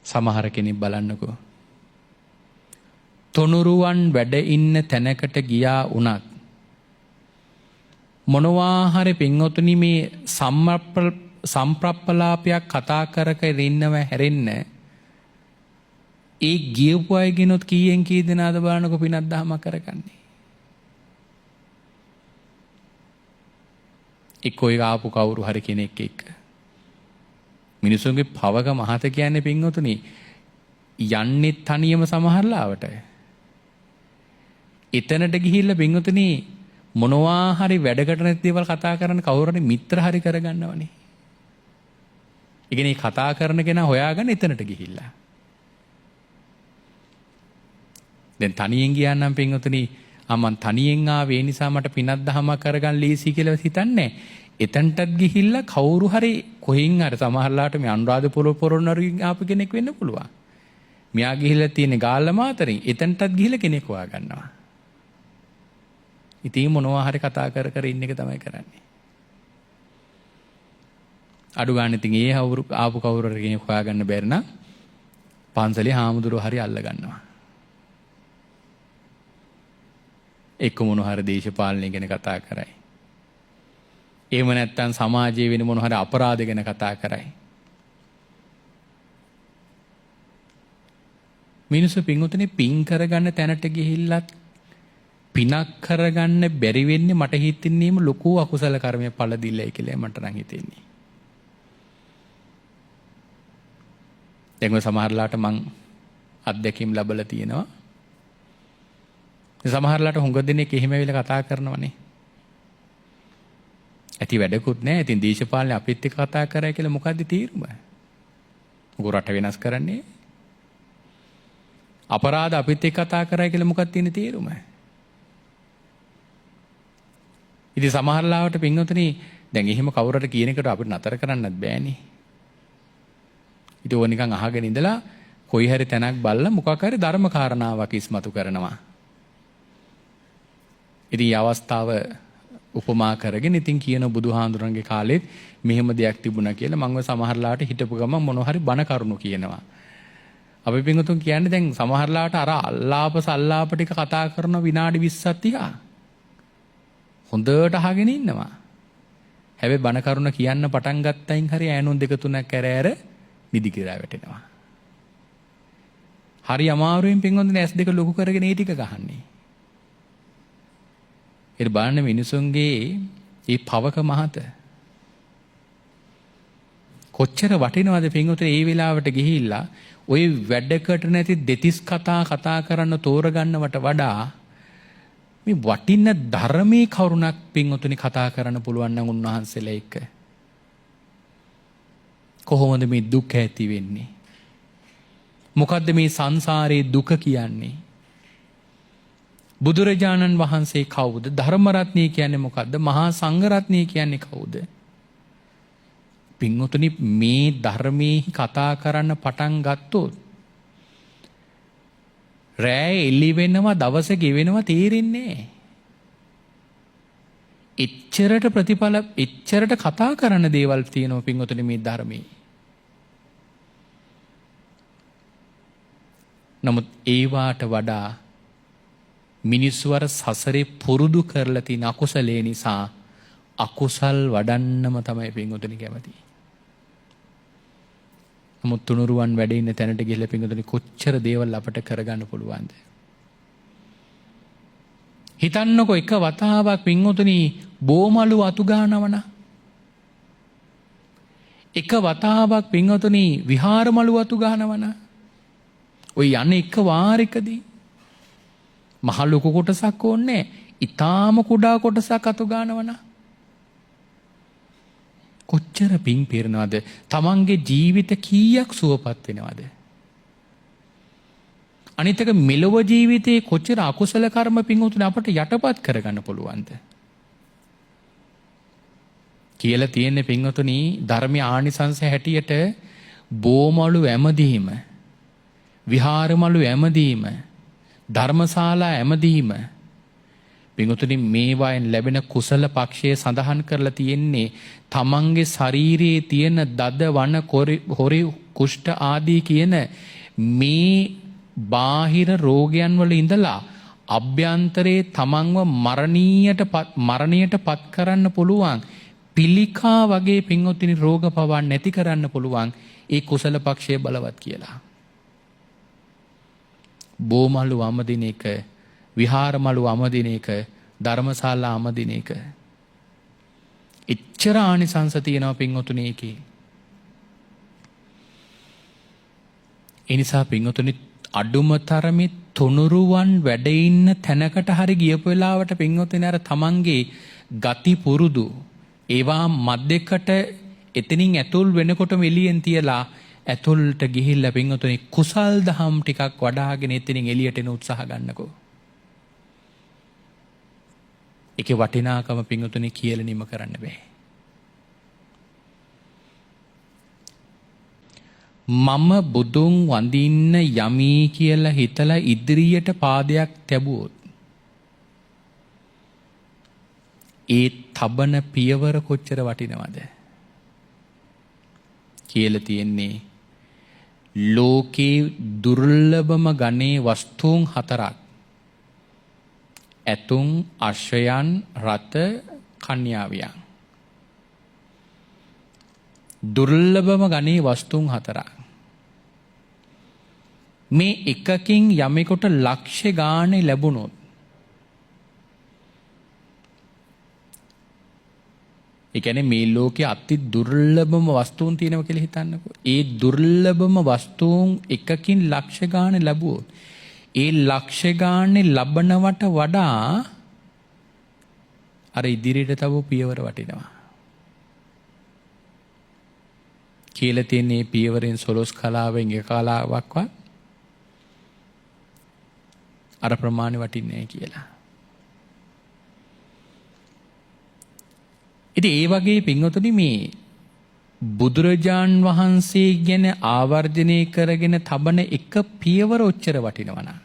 සමහර කෙනෙක් බලන්නකෝ. තුනුරුවන් වැඩ ඉන්න තැනකට ගියා වුණත් මොනවා හරි පින්වතුනි මේ සම්ප්‍රප්පලාපයක් කතා කර කර ඉන්නව හැරෙන්න ඒ ගියපු අයගෙනුත් කීයෙන් කී දෙනාද බලන්නකෝ පිනක් දහමක් කරගන්නේ. එක්කෝ ඒ ආපු කවුරු හරි කෙනෙක් එක්ක. මිනිසුන්ගේ පවක මහත කියන්නේ පින්වතුනි යන්නේ තනියම සමහර ලාවට. එතනට ගිහිල්ලා පින්වතුනි මොනවා හරි වැඩකට නැති දේවල් කතා කරන කවුරු හරි මිත්‍ර හරි කරගන්නවනේ. ඒ කියන්නේ කතා කරන කෙනා හොයාගන්න එතනට ගිහිල්ලා. දැන් තනියෙන් ගියා නම් පින්වතුනි මං තනියෙන් ආවේ ඒ නිසා මට පිනක් දහමක් කරගන්න ලේසි කියලා හිතන්නේ. එතනටත් ගිහිල්ලා කවුරු හරි කොහෙන් හරි සමහරලාට මේ අනුරාධපුර පොරොන්නරුවෙන් ආපු කෙනෙක් වෙන්න පුළුවන්. මෙයා ගිහිල්ලා තියෙන ගාල්ල මාතරින් එතනටත් ගිහිල්ලා කෙනෙක් හොයා ගන්නවා. ඉතින් මොනවා හරි කතා කර කර ඉන්න එක තමයි කරන්නේ. අඩු ගන්න ඉතින් ඒ ආපු කවුරු හරි කෙනෙක් හොයාගන්න බැරි නම් පන්සලේ හාමුදුරුවෝ හරි අල්ල ගන්නවා. එක්ක මොන හරි දේශපාලනය ගැන කතා කරයි. එහෙම නැත්නම් සමාජයේ වෙන මොන හරි අපරාධ ගැන කතා කරයි. මිනිස්සු පින්වතුනි පින් කරගන්න තැනට ගිහිල්ලත් පිනක් කරගන්න බැරි වෙන්නේ මට හිතෙන්නේම ලොකු අකුසල කර්මයක් පළ දීලායි කියලා මට නම් හිතෙන්නේ. දැන් ඔය සමහරලාට මං අත්දැකීම් ලැබලා තියෙනවා. සමහරලාට හුඟ දෙනෙක් එහෙම වෙලා කතා කරනවනේ. ඇති වැඩකුත් නෑ. ඉතින් දේශපාලනේ අපිත් එක්ක කතා කරයි කියලා මොකද්ද තීරුම? මොකෝ රට වෙනස් කරන්නේ? අපරාධ අපිත් එක්ක කතා කරයි කියලා මොකක්ද තියෙන තීරුම? ඉතින් සමහර ලාවට පින්වතුනි දැන් එහෙම කවුරු හරි කියන එකට අපිට නතර කරන්නත් බෑනේ. ඉතින් ඕක නිකන් අහගෙන ඉඳලා කොයි හරි තැනක් බලලා මොකක් හරි ධර්ම කාරණාවක් ඉස්මතු කරනවා. ඉතින් මේ අවස්ථාව උපමා කරගෙන ඉතින් කියන බුදුහාඳුරන්ගේ කාලෙත් මෙහෙම දෙයක් තිබුණා කියලා මං ඔය සමහර ලාවට හිටපු ගමන් මොන හරි බණ කරුණු කියනවා. අපි පින්වතුන් කියන්නේ දැන් සමහර ලාවට අර අල්ලාප සල්ලාප ටික කතා කරන විනාඩි 20ක් 30 හොඳට අහගෙන ඉන්නවා. හැබැයි බණ කරුණ කියන්න පටන් ගත්තයින් හරි ඈනුන් දෙක තුනක් ඇර ඇර නිදි කිරා වැටෙනවා. හරි අමාරුවෙන් පින්වතුන් ඇස් දෙක ලොකු කරගෙන ඒ ටික ගහන්නේ. ඒ බලන්න මිනිසුන්ගේ මේ පවක මහත කොච්චර වටිනවද පින්වතුනි ඒ වෙලාවට ගිහිල්ලා ඔය වැඩකට නැති දෙතිස් කතා කතා කරන්න තෝරගන්නවට වඩා මේ වටින ධර්මයේ කරුණක් පින්වතුනි කතා කරන්න පුළුවන් නම් උන්වහන්සේලා එක්ක කොහොමද මේ දුක ඇති වෙන්නේ? මොකද්ද මේ සංසාරේ දුක කියන්නේ? බුදුරජාණන් වහන්සේ කවුද? ධර්ම රත්නය කියන්නේ මොකද්ද? මහා සංඝ රත්නය කියන්නේ කවුද? පින්වතුනි මේ ධර්මයේ කතා කරන්න පටන් ගත්තොත් රෑ එළි වෙනවා දවස ගෙවෙනවා තේරෙන්නේ නෑ. එච්චරට ප්‍රතිඵල එච්චරට කතා කරන්න දේවල් තියෙනවා පින්වතුනි මේ ධර්මයේ. නමුත් ඒවාට වඩා මිනිස්සු අර සසරේ පුරුදු කරලා තියෙන අකුසලේ නිසා අකුසල් වඩන්නම තමයි පින්වතුනි කැමති. නමුත් තුනුරුවන් වැඩ ඉන්න තැනට ගිහලා පින්වතුනි කොච්චර දේවල් අපට කරගන්න පුළුවන්ද? හිතන්නකෝ එක වතාවක් පින්වතුනි බෝමලු අතු ගන්නවන එක වතාවක් පින්වතුනි විහාර මලු අතු ගන්නවන ඔය යන එක වාරෙකදී මහ ලොකු කොටසක් ඕනේ ඊටාම කුඩා කොටසක් අතු ගන්නවන කොච්චර පිං පිරනවද? තමන්ගේ ජීවිත කීයක් සුවපත් වෙනවද? අනිත් එක මෙලොව ජීවිතේ කොච්චර අකුසල කර්ම පිං උතුන අපට යටපත් කරගන්න පුළුවන්ද කියලා තියෙන්නේ පිං උතුනි ධර්මයේ ආනිසංස හැටියට බෝමලු ඇමදීම, විහාරමලු ඇමදීම, ධර්මශාලා ඇමදීම පිං උතුනි මේවායින් ලැබෙන කුසල පක්ෂය සඳහන් කරලා තියෙන්නේ තමන්ගේ ශරීරයේ තියෙන දද වන හොරි කුෂ්ඨ ආදී කියන මේ බාහිර රෝගයන් වල ඉඳලා අභ්‍යන්තරයේ තමන්ව මරණයට පත් කරන්න පුළුවන් පිළිකා වගේ පින්වත්නි රෝග පවා නැති කරන්න පුළුවන් ඒ කුසල පක්ෂය බලවත් කියලා. බෝමලු අමදින එක, විහාරමලු අමදින එක, ධර්මශාලා අමදින එක. එච්චර ආනිසංස තියෙනවා පින්වතුනි ඒකේ. ඒ නිසා පින්වතුනි අඩුම තරමේ තුනුරුවන් වැඩ ඉන්න තැනකට හරි ගියපු වෙලාවට පින්වතුනි අර තමන්ගේ ගති පුරුදු ඒවා මැදකට එතනින් ඇතුල් වෙනකොටම එළියෙන් තියලා ඇතුළට ගිහිල්ලා පින්වතුනි කුසල් දහම් ටිකක් වඩාගෙන එතනින් එළියට එන උත්සාහ ගන්නකෝ. ඒකේ වටිනාකම පින්වතුනි කියලා නිම කරන්න බෑ. මම බුදුන් වඳින්න යමි කියලා හිතලා ඉදිරියට පාදයක් තැබුවොත් ඒ තබන පියවර කොච්චර වටිනවද කියලා තියෙන්නේ. ලෝකේ දුර්ලභම ගණේ වස්තුන් හතරක්. ඇතුන්, අශ්වයන්, රත, කන්‍යාවියන්. දුර්ලභම ගණේ වස්තුන් හතරක්. මේ එකකින් යමෙකුට ලක්ෂ ගානේ ලැබුණොත් ඒ කියන්නේ මේ ලෝකයේ අති දුර්ලභම වස්තුන් තියෙනවා කියලා හිතන්නකෝ. ඒ දුර්ලභම වස්තුන් එකකින් ලක්ෂ ගානේ ලැබුවොත් ඒ ලක්ෂ ගානේ ලබනවට වඩා අර ඉදිරියට තව පියවර වටිනවා. කියලා තියෙන මේ පියවරෙන් සොළොස් කලාවෙන් එක කලාවක්වත් අර ප්‍රමාණය වටින්නේ නැහැ කියලා. ඉතින් ඒ වගේ පින්වතුනි මේ බුදුරජාන් වහන්සේ ගැන ආවර්ජනය කරගෙන තබන එක පියවර ඔච්චර වටිනවා නම්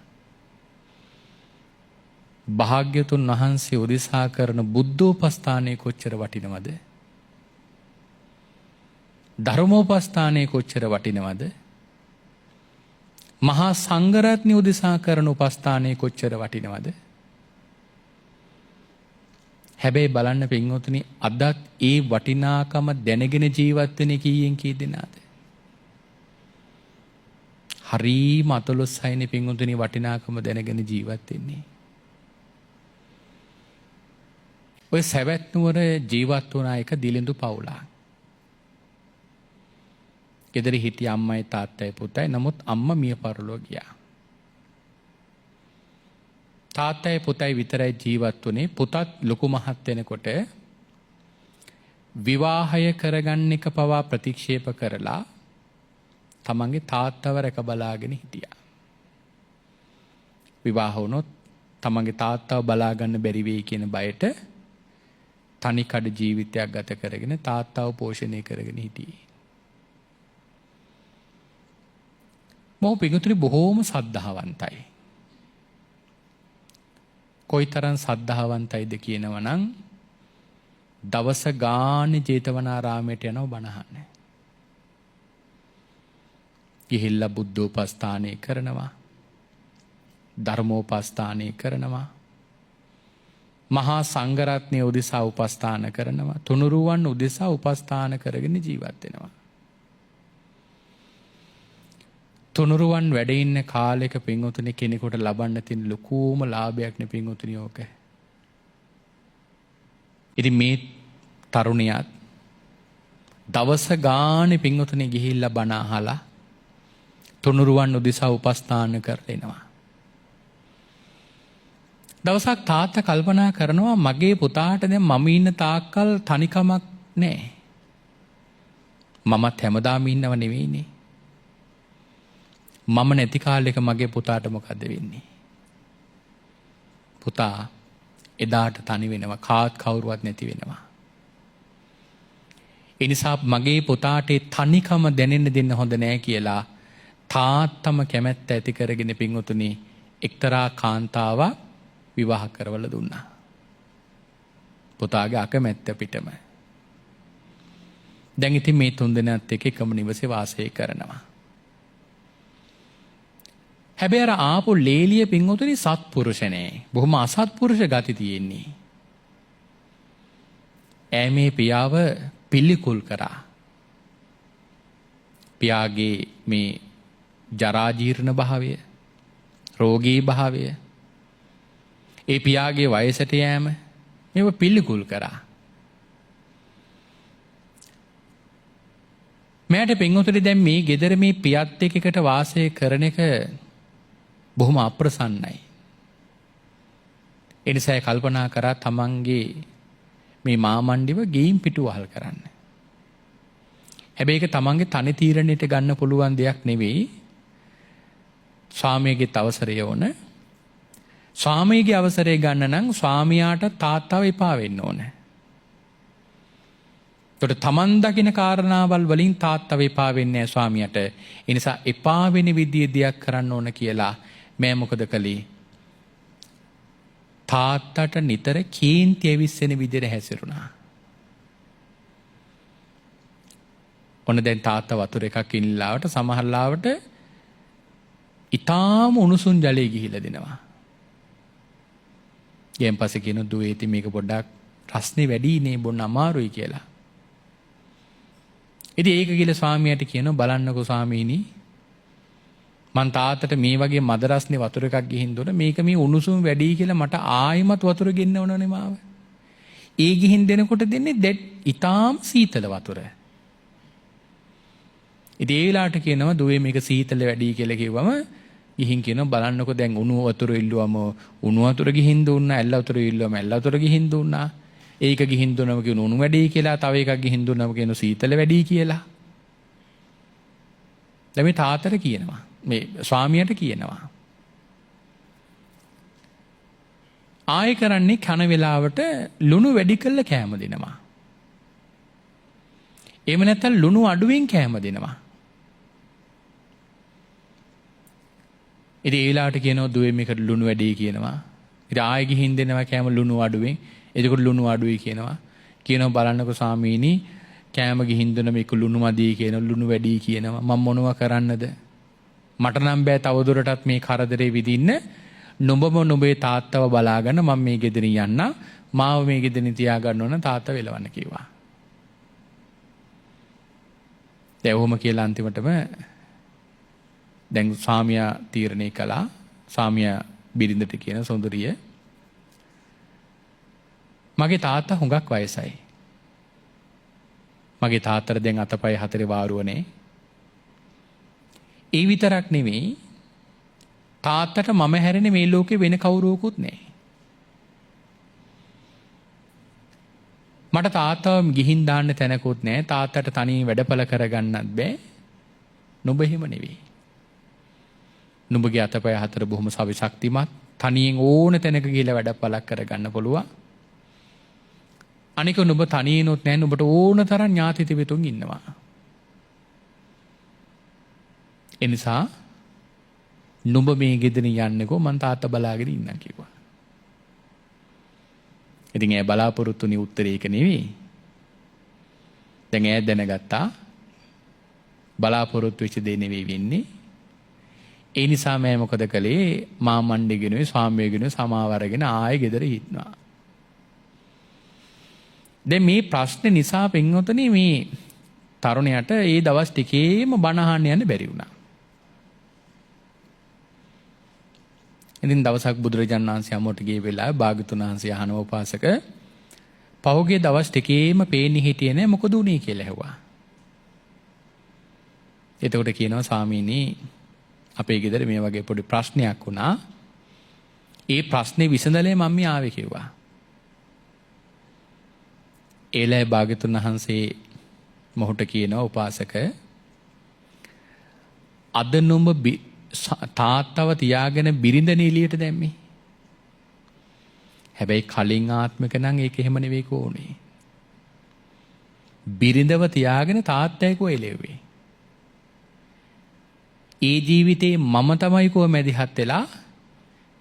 භාග්‍යතුන් වහන්සේ උදෙසා කරන බුද්ධෝපස්ථානය කොච්චර වටිනවද? ධර්මෝපස්ථානය කොච්චර වටිනවද? මහා සංඝරත්නය උදෙසා කරන උපස්ථානය කොච්චර වටිනවද? හැබැයි බලන්න පින්වතුනි, අදත් ඒ වටිනාකම දැනගෙන ජීවත් වෙන කීයෙන් කී දෙනාද? හරීම අතලොස්සයිනේ පින්වතුනි වටිනාකම දැනගෙන ජීවත් වෙන්නේ. ඔය සැවැත් නුවර ජීවත් වුණා එක දිලිඳු පවුලක්. ගෙදර හිටිය අම්මයි තාත්තයි පුතයි. නමුත් අම්මා මිය පරලොව ගියා. තාත්තයි පුතයි විතරයි ජීවත් වුණේ. පුතත් ලොකු මහත් වෙනකොට විවාහය කරගන්න එක පවා ප්‍රතික්ෂේප කරලා තමන්ගේ තාත්තව රැක බලාගෙන හිටියා. විවාහ වුණොත් තමන්ගේ තාත්තව බලා ගන්න බැරි වෙයි කියන බයට තනි කඩ ජීවිතයක් ගත කරගෙන තාත්තව පෝෂණය කරගෙන හිටියේ. මොහු පිටුතුරි බොහෝම සද්ධාවන්තයි. කොයිතරම් සද්ධාවන්තයිද කියනවා නම් දවස ගානේ ජේතවනාරාමයට යනවා බණ අහන්න. ගිහිල්ලා බුද්ධෝපස්ථානය කරනවා, ධර්මෝපස්ථානය කරනවා, මහා සංඝරත්නය උදෙසා උපස්ථාන කරනවා, තුනුරුවන් උදෙසා උපස්ථාන කරගෙන ජීවත් වෙනවා. තුනුරුවන් වැඩ ඉන්න කාලෙක පින්වතුනි කෙනෙකුට ලබන්න තියෙන ලොකුම ලාභයක් නේ පින්වතුනි ඕක. ඉතින් මේ තරුණියත් දවස ගානේ පින්වතුනි ගිහිල්ලා බණ අහලා තුනුරුවන් උදෙසා උපස්ථාන කරලා එනවා. දවසක් තාත්තා කල්පනා කරනවා මගේ පුතාට දැන් මම ඉන්න තාක්කල් තනිකමක් නෑ. මමත් හැමදාම ඉන්නව නෙවෙයිනේ. මම නැති කාලෙක මගේ පුතාට මොකද වෙන්නේ? පුතා එදාට තනි වෙනවා, කාත් කවුරුවත් නැති වෙනවා. ඒ නිසා මගේ පුතාට ඒ තනිකම දැනෙන්න දෙන්න හොඳ නෑ කියලා තාත්තම කැමැත්ත ඇති කරගෙන පින්වතුනි එක්තරා කාන්තාවක් විවාහ කරවලා දුන්නා. පුතාගේ අකමැත්ත පිටම. දැන් ඉතින් මේ තුන් දෙනාත් එක්ක එකම නිවසේ වාසය කරනවා. හැබැයි අර ආපු ලේලිය පින්වතුනි සත්පුරුෂ නෑ. බොහොම අසත්පුරුෂ ගති තියෙන්නේ. ඈ මේ පියාව පිළිකුල් කරා. පියාගේ මේ ජරා ජීර්ණ භාවය, රෝගී භාවය, ඒ පියාගේ වයසට යෑම මේව පිළිකුල් කරා. මෙයාට පින්වතුනි දැන් මේ ගෙදර මේ පියත් එක්ක එකට වාසය කරන එක බොහොම අප්‍රසන්නයි. ඒ නිසා කල්පනා කරා තමන්ගේ මේ මාමණ්ඩිව ගෙයින් පිටුවහල් කරන්න. හැබැයි ඒක තමන්ගේ තනි තීරණයට ගන්න පුළුවන් දෙයක් නෙවෙයි. ස්වාමියගේ අවසරය ඕන. ස්වාමියගේ අවසරය ගන්න නම් ස්වාමියාට තාත්තව එපා වෙන්න ඕන. එතකොට තමන් දකින කාරණාවල් වලින් තාත්තව එපා වෙන්නේ නැහැ ස්වාමියාට. ඒ නිසා එපා වෙන විදියේ දෙයක් කරන්න ඕන කියලා මෑ මොකද කළේ? තාත්තට නිතර කේන්ති ඇවිස්සෙන විදියට හැසිරුණා. ඔන්න දැන් තාත්තා වතුර එකක් ඉන්නලාවට සමහර ලාවට ඊටාම උණුසුම් ජලය ගිහිලා දෙනවා. ඊයෙන් පස්සේ කියන දුවේ ඉතින් මේක පොඩ්ඩක් රස්නේ වැඩි නේ බොන්න අමාරුයි කියලා. ඉතින් ඒක කියලා ස්වාමියාට කියනවා බලන්නකෝ ස්වාමීනි මං තාත්තට මේ වගේ මද රස්නේ වතුර එකක් ගිහින් දුන්න මේක මේ උණුසුම් වැඩි කියලා මට ආයිමත් වතුර ගෙන්න ඕනනේ මාව. ඒ ගිහින් දෙනකොට දෙන්නේ දැන් ඊටාම සීතල වතුර. ඉතින් ඒ වෙලාවට කියනවා දුවේ මේක සීතල වැඩි කියලා කිව්වම ගිහින් කියනවා බලන්නකෝ දැන් උණු වතුර ඉල්ලුවම උණු වතුර ගිහින් දුන්නා, ඇල්ල වතුර ඉල්ලුවම ඇල්ල වතුර ගිහින් දුන්නා. ඒක ගිහින් දුන්නම කියන උණු වැඩි කියලා, තව එකක් ගිහින් දුන්නම කියන සීතල වැඩි කියලා. දැන් මේ තාත්තට කියනවා, මේ ස්වාමියාට කියනවා. ආයෙ කරන්නේ කන වෙලාවට ලුණු වැඩි කරලා කෑම දෙනවා. එහෙම නැත්නම් ලුණු අඩුවෙන් කෑම දෙනවා. ඉතින් ඒ වෙලාවට කියනවා දුවේ මේකට ලුණු වැඩි කියනවා. ඉතින් ආයෙ ගිහින් දෙනවා කෑම ලුණු අඩුවෙන්. එතකොට ලුණු අඩුයි කියනවා. කියනවා බලන්නකෝ ස්වාමීනි කෑම ගිහින් දුන්න මේක ලුණු මදි කියනවා, ලුණු වැඩි කියනවා. මම මොනවා කරන්නද? මට නම් බෑ තවදුරටත් මේ කරදරේ විඳින්න. නුඹම නුඹේ තාත්තව බලාගෙන මම මේ ගෙදරින් යන්න. මාව මේ ගෙදරින් තියාගන්න ඕන තාත්තා වෙලවන්න කිව්වා. දැන් ඔහොම කියලා අන්තිමටම දැන් ස්වාමියා තීරණය කළා. ස්වාමියා බිරිඳට කියන සුන්දරිය මගේ තාත්තා හුඟක් වයසයි. මගේ තාත්තට දැන් අතපය හතරේ වාරුවනේ. ඒ විතරක් නෙවෙයි තාත්තට මම හැරෙන්නේ මේ ලෝකේ වෙන කවුරුවකුත් නෑ. මට තාත්තව ගිහින් දාන්න තැනකුත් නෑ. තාත්තට තනියෙන් වැඩපළ කරගන්නත් බෑ. නුඹ එහෙම නෙවෙයි. නුඹගේ අතපය හතර බොහොම සවි ශක්තිමත්. තනියෙන් ඕන තැනක ගිහිල්ලා වැඩපළක් කරගන්න පුළුවන්. අනික නුඹ තනියෙනුත් නෑ. නුඹට ඕන තරම් ඥාති තිබෙතුන් ඉන්නවා. ඒ නිසා නුඹ මේ ගෙදරින් යන්නකෝ මං තාත්තා බලාගෙන ඉන්නම් කිව්වා. ඉතින් ඈ බලාපොරොත්තුනේ උත්තරේ ඒක නෙවෙයි. දැන් ඈ දැනගත්තා බලාපොරොත්තු වෙච්ච දේ නෙවෙයි වෙන්නේ. ඒ නිසා මම මොකද කළේ? මාමණ්ඩිගෙනුයි ස්වාමියෙගෙනුයි සමාව අරගෙන ආයෙ ගෙදර හිටනවා. දැන් මේ ප්‍රශ්නේ නිසා පින්වතුනි මේ තරුණයාට ඒ දවස් ටිකේම බණ අහන්න යන්න බැරි වුණා. ඉතින් දවසක් බුදුරජාණන් වහන්සේ හමුවට ගිය වෙලාවේ භාග්‍යතුන් වහන්සේ අහනවා උපාසක පහුගිය දවස් ටිකේම පේන්නේ හිටියේ නෑ මොකද උනේ කියලා ඇහුවා. එතකොට කියනවා ස්වාමීනි අපේ ගෙදර මේ වගේ පොඩි ප්‍රශ්නයක් වුණා. ඒ ප්‍රශ්නේ විසඳලේ මම මේ ආවේ කිව්වා. ඒලයි භාග්‍යතුන් වහන්සේ මොහුට කියනවා උපාසක අද නුඹ තාත්තව තියාගෙන බිරිඳනේ එළියට දැම්මේ. හැබැයි කලින් ආත්මික නම් ඒක එහෙම නෙවෙයි කෝනේ. බිරිඳව තියාගෙන තාත්තයි කෝ එළෙව්වේ. ඒ ජීවිතේ මම තමයි කෝ මැදිහත් වෙලා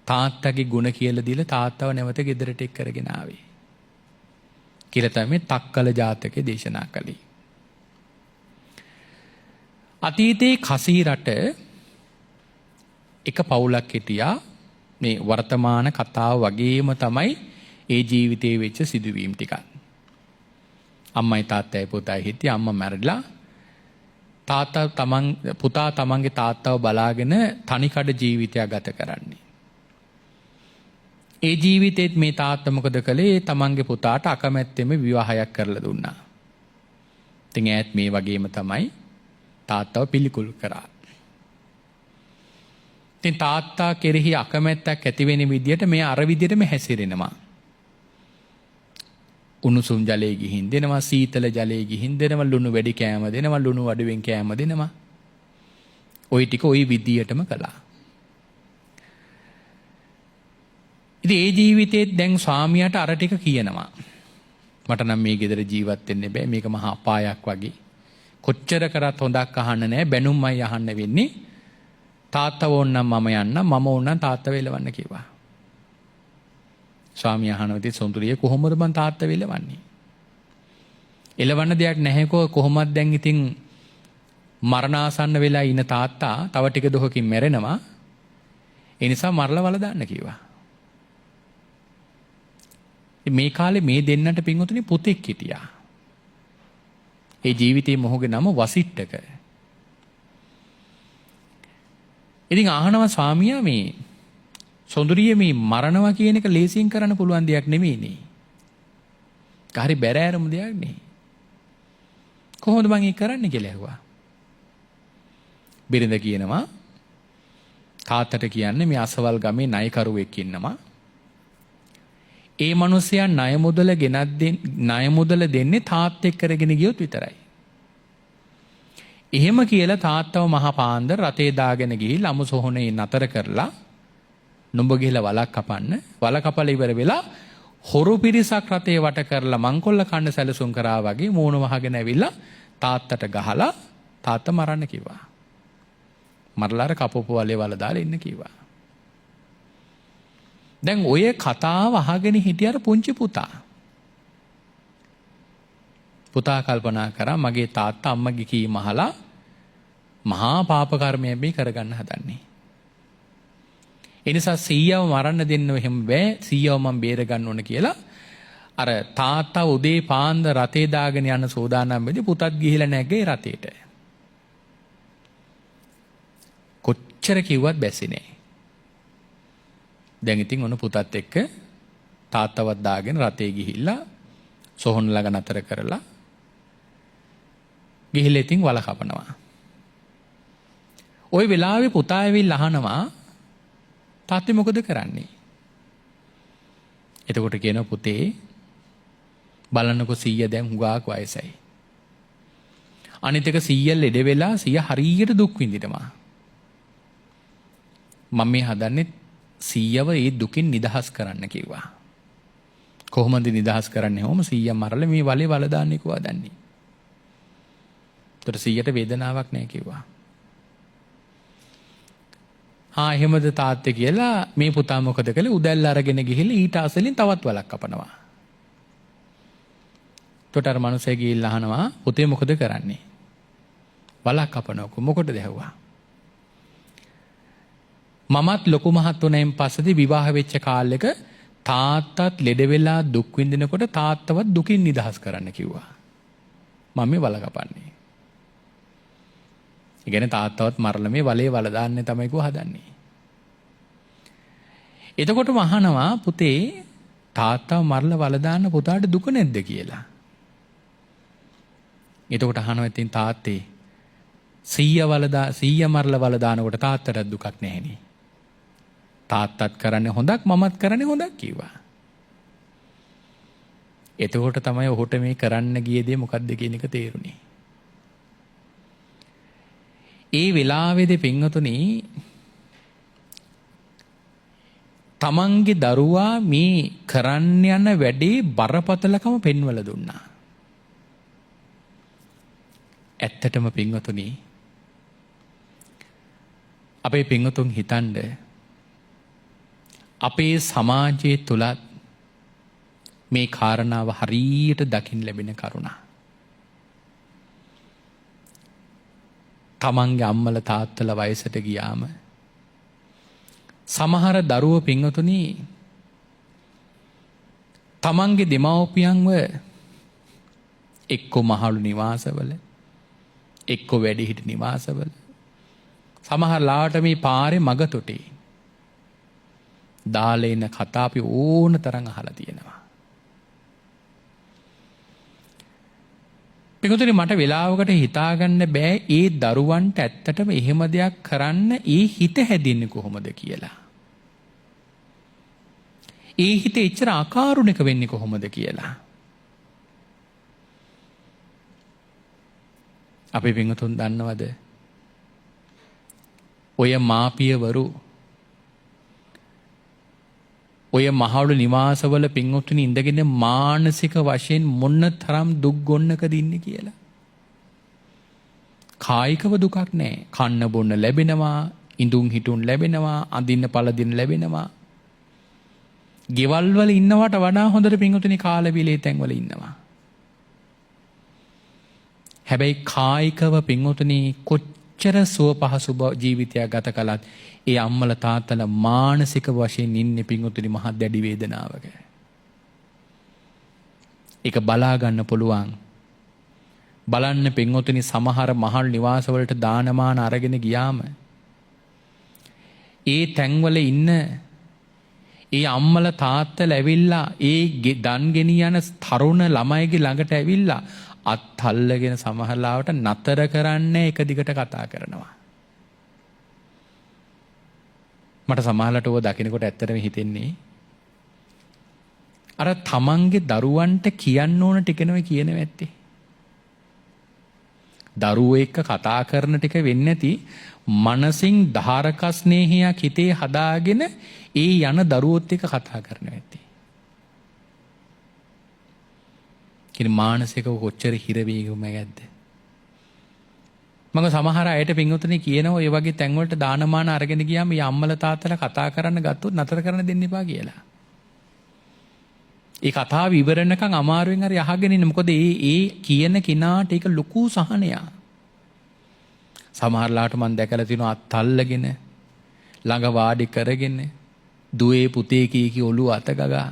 තාත්තගේ ගුණ කියලා දීලා තාත්තව නැවත ගෙදරට එක් කරගෙන ආවේ. කියලා තමයි තක්කල ජාතකයේ දේශනා කළේ. අතීතයේ කසී රට එක පවුලක් හිටියා. මේ වර්තමාන කතාව වගේම තමයි ඒ ජීවිතේ වෙච්ච සිදුවීම් ටිකක්. අම්මයි තාත්තයි පුතායි හිටියා. අම්මා මැරිලා තාත්තා තමන් පුතා තමන්ගේ තාත්තව බලාගෙන තනිකඩ ජීවිතයක් ගත කරන්නේ. ඒ ජීවිතේත් මේ තාත්තා මොකද කළේ? තමන්ගේ පුතාට අකමැත්තෙන්ම විවාහයක් කරලා දුන්නා. ඉතින් ඈත් මේ වගේම තමයි තාත්තව පිළිකුල් කරා. ඉතින් තාත්තා කෙරෙහි අකමැත්තක් ඇති වෙන විදියට මේ අර විදියටම හැසිරෙනවා. උණුසුම් ජලයේ ගිහින් දෙනවා, සීතල ජලයේ ගිහින් දෙනවා, ලුණු වැඩි කෑම දෙනවා, ලුණු අඩුවෙන් කෑම දෙනවා. ওই ටික ওই විදියටම කළා. ඉතින් ඒ ජීවිතේත් දැන් ස්වාමියාට අර ටික කියනවා. මට නම් මේ ගෙදර ජීවත් වෙන්න බෑ, මේක මහා අපායක් වගේ. කොච්චර කරත් හොඳක් අහන්න නෑ, බැනුම්මයි අහන්න වෙන්නේ. තාත්තව ඕන්නම් මම යන්නම්, මම ඕන්නම් තාත්තව එලවන්න කිව්වා. ස්වාමියා අහනවා ඉතින් සොඳුරිය කොහොමද මං තාත්තව එලවන්නේ? එලවන්න දෙයක් නැහැකෝ, කොහොමද දැන් ඉතින් මරණාසන්න වෙලා ඉන තාත්තා තව ටික දොහකින් මැරෙනවා. ඒ නිසා මරලා වල දාන්න කිව්වා. මේ කාලේ මේ දෙන්නට පින්වතුනි පුතෙක් හිටියා. ඒ ජීවිතේ මොහුගේ නම වසිට්ඨක. ඉතින් අහනවා ස්වාමියා මේ සොඳුරිය මේ මරනවා කියන එක ලේසියෙන් කරන්න පුළුවන් දෙයක් නෙමෙයිනේ. ඒක හරි බැරෑරුම් දෙයක් නේ. කොහොමද මං ඒක කරන්නේ කියලා ඇහුවා. බිරිඳ කියනවා තාත්තට කියන්නේ මේ අසවල් ගමේ ණයකරුවෙක් ඉන්නවා. ඒ මනුස්සයා ණය මුදල ගෙනත් ණය මුදල දෙන්නේ තාත් එක්ක කරගෙන ගියොත් විතරයි. එහෙම කියලා තාත්තව මහා පාන්දර රතේ දාගෙන ගිහිල්ලා අමු සොහොනේ නතර කරලා නුඹ ගිහලා වලක් කපන්න. වල කපලා ඉවර වෙලා හොරු පිරිසක් රතේ වට කරලා මංකොල්ල කන්න සැලසුම් කරා වගේ මූණ වහගෙන ඇවිල්ලා තාත්තට ගහලා තාත්තා මරන්න කිව්වා. මරලා අර කපපු වලේ වල දාලා ඉන්න කිව්වා. දැන් ඔය කතාව අහගෙන හිටිය අර පුංචි පුතා. පුතා කල්පනා කරා මගේ තාත්තා අම්මගේ කීම අහලා මහා පාප කර්මයක් මේ කරගන්න හදන්නේ. ඒ නිසා සීයව මරන්න දෙන්න එහෙම බෑ, සීයව මං බේර ගන්න ඕන කියලා අර තාත්තා උදේ පාන්දර රතේ දාගෙන යන සෝදානම් වෙද්දී පුතත් ගිහිලා නැග්ගේ රතේට. කොච්චර කිව්වත් බැස්සේ නෑ. දැන් ඉතින් ඔන්න පුතත් එක්ක තාත්තවත් දාගෙන රතේ ගිහිල්ලා සොහොන් ළඟ නතර කරලා ගිහිල්ලා ඉතින් වල කපනවා. ওই වෙලාවේ පුතා ඇවිල්ලා අහනවා තාත්තේ මොකද කරන්නේ? එතකොට කියනවා පුතේ බලන්නකෝ සීයා දැන් හුඟක් වයසයි. අනිත් එක සීයා ලෙඩ වෙලා සීයා හරියට දුක් විඳිනවා. මම මේ හදන්නේ සීයව ඒ දුකින් නිදහස් කරන්න කිව්වා. කොහොමද නිදහස් කරන්නේ? හොම සීයා මරලා මේ වලේ වල දාන්නේ කිව්වා දන්නේ. ඒතර සීයට වේදනාවක් නෑ කිව්වා. ආ එහෙමද තාත්තේ කියලා මේ පුතා මොකද කළේ? උදැල්ල අරගෙන ගිහිල්ලා ඊට අසලින් තවත් වලක් කපනවා. එතකොට අර මනුස්සයා ගිහිල්ලා අහනවා පුතේ මොකද කරන්නේ? වලක් කපනකො මොකටද ඇහුවා? මමත් ලොකු මහත් වුණෙන් පස්සේදී විවාහ වෙච්ච කාලෙක තාත්තත් ලෙඩ වෙලා දුක් විඳිනකොට තාත්තවත් දුකින් නිදහස් කරන්න කිව්වා. මම මේ වල කපන්නේ. ඒ කියන්නේ තාත්තවත් මරලා මේ වලේ වල දාන්නේ තමයි කිව්ව හදන්නේ. එතකොටම අහනවා පුතේ තාත්තව මරලා වල දාන්න පුතාට දුක නැද්ද කියලා. එතකොට අහනවා ඉතින් තාත්තේ සීයා වල දා සීයා මරලා වල දානකොට තාත්තට දුකක් නැහැනේ. තාත්තත් කරන්නේ හොඳක් මමත් කරන්නේ හොඳක් කිව්වා. එතකොට තමයි ඔහුට මේ කරන්න ගිය දේ මොකද්ද කියන එක තේරුනේ. ඒ වෙලාවේදී පින්වතුනි තමන්ගේ දරුවා මේ කරන්න යන වැඩේ බරපතලකම පෙන්වලා දුන්නා. ඇත්තටම පින්වතුනි අපේ පින්වතුන් හිතනද අපේ සමාජයේ තුලත් මේ කාරණාව හරියට දකින්න ලැබෙන කරුණා. තමන්ගේ අම්මලා තාත්තලා වයසට ගියාම සමහර දරුවෝ පින්වතුනි තමන්ගේ දෙමව්පියන්ව එක්කෝ මහලු නිවාසවල එක්කෝ වැඩිහිටි නිවාසවල සමහර ලාවට මේ පාරේ මග තොටේ දාලා එන කතා අපි ඕන තරම් අහලා තියෙනවා. පිටුතුනි මට වෙලාවකට හිතාගන්න බෑ ඒ දරුවන්ට ඇත්තටම එහෙම දෙයක් කරන්න ඒ හිත හැදෙන්නේ කොහොමද කියලා. ඒ හිත එච්චර අකාරුණික වෙන්නේ කොහොමද කියලා. අපි පින්වතුන් දන්නවද ඔය මාපියවරු ඔය මහලු නිවාසවල පින්වතුනි ඉඳගෙන මානසික වශයෙන් මොන තරම් දුක් ගොන්නකද ඉන්නේ කියලා. කායිකව දුකක් නෑ. කන්න බොන්න ලැබෙනවා, ඉඳුන් හිටුන් ලැබෙනවා, අඳින්න පළඳින්න ලැබෙනවා. ගෙවල් වල ඉන්නවට වඩා හොඳට පින්වතුනි කාලවිලේ තැන්වල ඉන්නවා. හැබැයි කායිකව පින්වතුනි කොච්චර සුව පහසු ජීවිතයක් ගත කළත් ඒ අම්මලා තාත්තලා මානසික වශයෙන් ඉන්නේ පින්වතුනි මහත් දැඩි වේදනාවක. ඒක බලා ගන්න පුළුවන්. බලන්න පින්වතුනි සමහර මහල් නිවාසවලට දානමාන අරගෙන ගියාම ඒ තැන්වල ඉන්න ඒ අම්මලා තාත්තලා ඇවිල්ලා ඒ දන් ගෙනියන තරුණ ළමයිගේ ළඟට ඇවිල්ලා අත් අල්ලගෙන සමහර ලාවට නතර කරන්නේ එක දිගට කතා කරනවා. මට සමහරලාට ඔව දකිනකොට ඇත්තටම හිතෙන්නේ අර තමන්ගේ දරුවන්ට කියන්න ඕන ටික නෙවෙයි කියනව ඇත්තේ. දරුවෝ එක්ක කතා කරන ටික වෙන්නේ නැති මනසින් ධාරක ස්නේහයක් හිතේ හදාගෙන ඒ යන දරුවොත් එක්ක කතා කරනව ඇත්තේ. කියන්නේ මානසිකව කොච්චර හිර වීමක් ඇද්ද? මම සමහර අයට පින්වතුනි කියනවා ඔය වගේ තැන් වලට දානමාන අරගෙන ගියාම මේ අම්මලා තාත්තලා කතා කරන්න ගත්තොත් නතර කරන්න දෙන්න එපා කියලා. ඒ කතාව ඉවර වෙනකන් අමාරුවෙන් හරි අහගෙන ඉන්න. මොකද ඒ ඒ කියන කෙනාට ඒක ලොකු සහනයක්. සමහර ලාට මම දැකලා තියෙනවා අත් අල්ලගෙන ළඟ වාඩි කරගෙන දුවේ පුතේ කී කී ඔළුව අත ගගා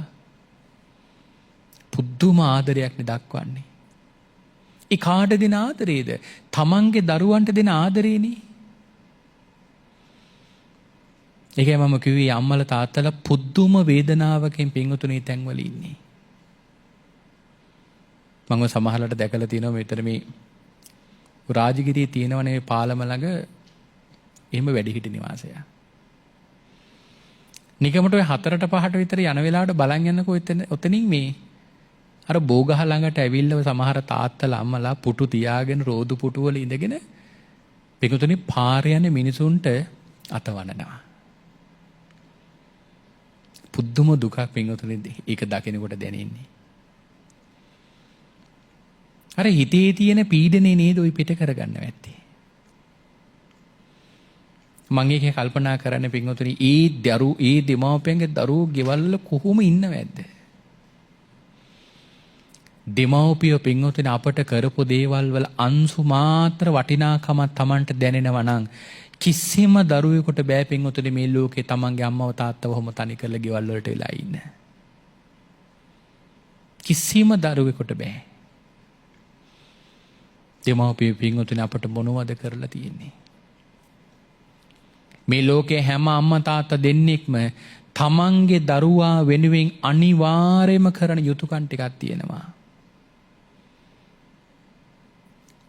පුදුම ආදරයක් නේ දක්වන්නේ. ඒ කාට දෙන ආදරේද? තමන්ගේ දරුවන්ට දෙන ආදරේනේ. ඒකයි මම කිව්වේ අම්මලා තාත්තලා පුදුම වේදනාවකින් පින්වතුනි තැන්වල ඉන්නේ. මම සමහරලාට දැකලා තියෙනවා මෙතන මේ රාජගිරියේ තියෙනවනේ මේ පාලම ළඟ එහෙම වැඩිහිටි නිවාසයක්. නිකමට ඔය 4ට 5ට විතර යන වෙලාවට බලන් යනකෝ ඔතනින් මේ අර බෝගහ ළඟට ඇවිල්ලා සමහර තාත්තලා අම්මලා පුටු තියාගෙන රෝදු පුටු වල ඉඳගෙන පිටුතුනි පාර යන මිනිසුන්ට අතවනනවා. පුදුම දුකක් පින්වතුනි ඒක දකිනකොට දැනෙන්නේ. අර හිතේ තියෙන පීඩනේ නේද ඔය පිට කරගන්න ඇත්තේ. මං ඒකේ කල්පනා කරන්නේ පින්වතුනි ඒ දරු ඒ දෙමාපියන්ගේ දරුවෝ ගෙවල් වල කොහොම ඉන්නවද? දෙමව්පියෝ පින්වතුනි අපට කරපු දේවල් වල අංශු මාත්‍ර වටිනාකමක් Tamanට දැනෙනවා නම් කිසිම දරුවෙකුට බෑ පින්වතුනි මේ ලෝකේ Tamanගේ අම්මව තාත්තව ඔහොම තනි කරලා ගෙවල් වලට වෙලා ඉන්න. කිසිම දරුවෙකුට බෑ. දෙමව්පියෝ පින්වතුනි අපට මොනවද කරලා තියෙන්නේ? මේ ලෝකේ හැම අම්මා තාත්තා දෙන්නෙක්ම තමන්ගේ දරුවා වෙනුවෙන් අනිවාර්යයෙන්ම කරන යුතුයකම් ටිකක් තියෙනවා.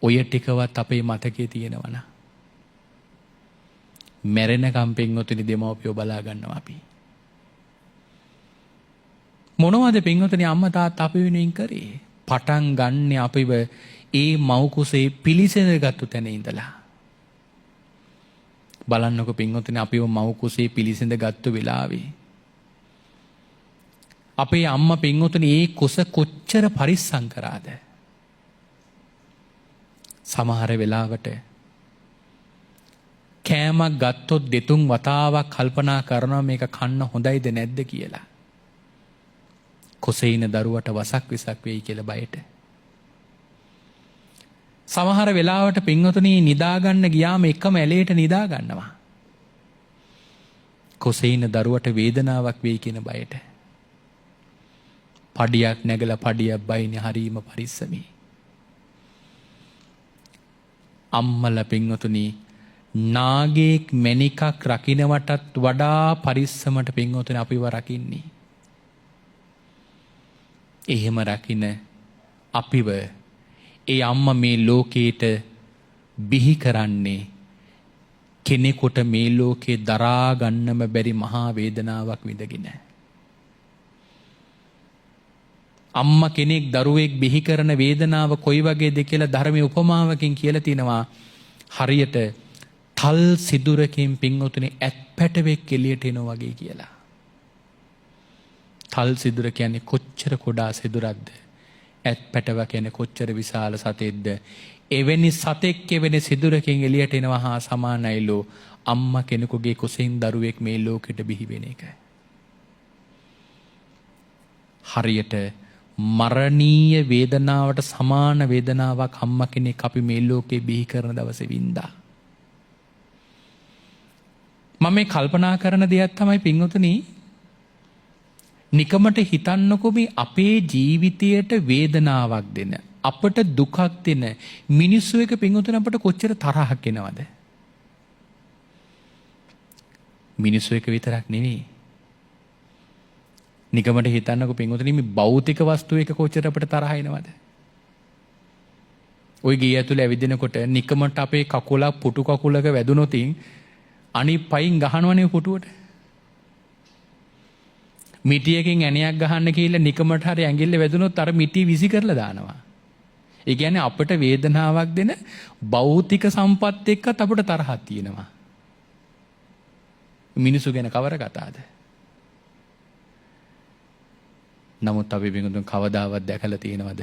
ඔය ටිකවත් අපේ මතකයේ තියෙනවා නම් මැරෙනකම් පින්වතුනි දෙමව්පියෝ බලා ගන්නවා අපි. මොනවද පින්වතුනි අම්මා තාත්තා අපි වෙනුවෙන් කරේ? පටන් ගන්නෙ අපිව ඒ මව් කුසේ පිළිසඳගත්තු තැන ඉඳලා. බලන්නකො පින්වතුනි අපිව මව් කුසේ පිළිසඳගත්තු වෙලාවේ අපේ අම්මා පින්වතුනි ඒ කුස කොච්චර පරිස්සම් කරාද? සමහර වෙලාවට කෑමක් ගත්තොත් දෙතුන් වතාවක් කල්පනා කරනවා මේක කන්න හොඳයිද නැද්ද කියලා. කුසේ ඉන දරුවට වසක් විසක් වෙයි කියලා බයට. සමහර වෙලාවට පින්වතුනි නිදා ගන්න ගියාම එකම ඇලේට නිදා ගන්නවා. කුසේ ඉන්න දරුවට වේදනාවක් වෙයි කියන බයට. පඩියක් නැගලා පඩියක් බයින්නේ හරීම පරිස්සමේ. අම්මලා පින්වතුනි නාගයෙක් මැණිකක් රකින්නවටත් වඩා පරිස්සමට පින්වතුනි අපිව රකින්නේ. එහෙම රකින්න අපිව ඒ අම්මා මේ ලෝකේට බිහි කරන්නේ කෙනෙකුට මේ ලෝකේ දරා ගන්නම බැරි මහා වේදනාවක් විඳගෙන. අම්මා කෙනෙක් දරුවෙක් බිහි කරන වේදනාව කොයි වගේද කියලා ධර්මයේ උපමාවකින් කියලා තිනවා. හරියට තල් සිදුරකින් පින්වතුනි ඇත් පැටවෙක් එළියට එනවා වගේ කියලා. තල් සිදුර කියන්නේ කොච්චර කුඩා සිදුරක්ද? ඇත් පැටව කියන්නේ කොච්චර විශාල සතෙක්ද? එවැනි සතෙක් එවැනි සිදුරකින් එළියට එනවා හා සමානයිලු අම්මා කෙනෙකුගේ කුසෙන් දරුවෙක් මේ ලෝකෙට බිහි වෙන එක. හරියට මරණීය වේදනාවට සමාන වේදනාවක් අම්මා කෙනෙක් අපි මේ ලෝකේ බිහි කරන දවසේ වින්දා. මම මේ කල්පනා කරන දෙයක් තමයි පින්වතුනි, නිකමට හිතන්නකෝ මේ අපේ ජීවිතයට වේදනාවක් දෙන, අපට දුකක් දෙන මිනිස්සු එක පින්වතුනි අපට කොච්චර තරහක් එනවද? මිනිස්සු එක විතරක් නෙවෙයි. නිකමට හිතන්නකෝ පින්වතුනි මේ භෞතික වස්තු එක කොච්චර අපට තරහ එනවද? ওই ගේ ඇතුලේ ඇවිදිනකොට නිකමට අපේ කකුලක් පුටු කකුලක වැදුනොතින් අනිත් පයින් ගහනවනේ පුටුවට. මිටියකින් ඇණයක් ගහන්න කියලා නිකමට හරි ඇඟිල්ල වැදුනොත් අර මිටිය විසි කරලා දානවා. ඒ කියන්නේ අපට වේදනාවක් දෙන භෞතික සම්පත් එක්කත් අපට තරහක් තියෙනවා. මිනිසු ගැන කවර කතාවද? නමුත් අපි පිටුතුන් කවදාවත් දැකලා තියෙනවද?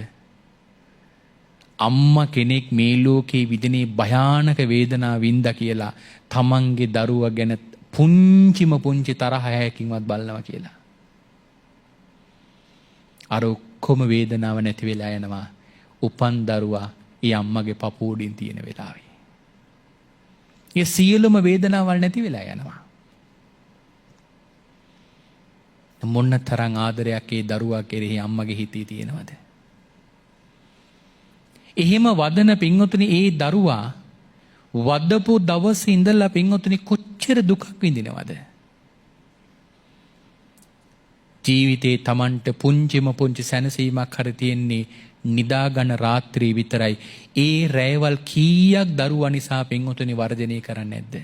අම්මා කෙනෙක් මේ ලෝකේ විඳිනේ භයානක වේදනාව වින්දා කියලා තමන්ගේ දරුවා ගැන පුංචිම පුංචි තරහ හැකින්වත් බලනවා කියලා. අර ඔක්කොම වේදනාව නැති වෙලා යනවා උපන් දරුවා ඒ අම්මගේ පපුව උඩින් තියෙන වෙලාවේ. ඒ සියලුම වේදනාවල් නැති වෙලා යනවා. මොන තරම් ආදරයක් ඒ දරුවා කෙරෙහි අම්මගේ හිතේ තියෙනවද? එහෙම වදන පින්වතුනි ඒ දරුවා වදපු දවසේ ඉඳලා පින්වතුනි කොච්චර දුකක් විඳිනවද? ජීවිතේ Tamanට පුංචිම පුංචි සැනසීමක් හරි තියෙන්නේ නිදාගන්න රාත්‍රී විතරයි. ඒ රැයවල් කීයක් දරුවා නිසා පින්වතුනි වර්ජනය කරන්නේ නැද්ද?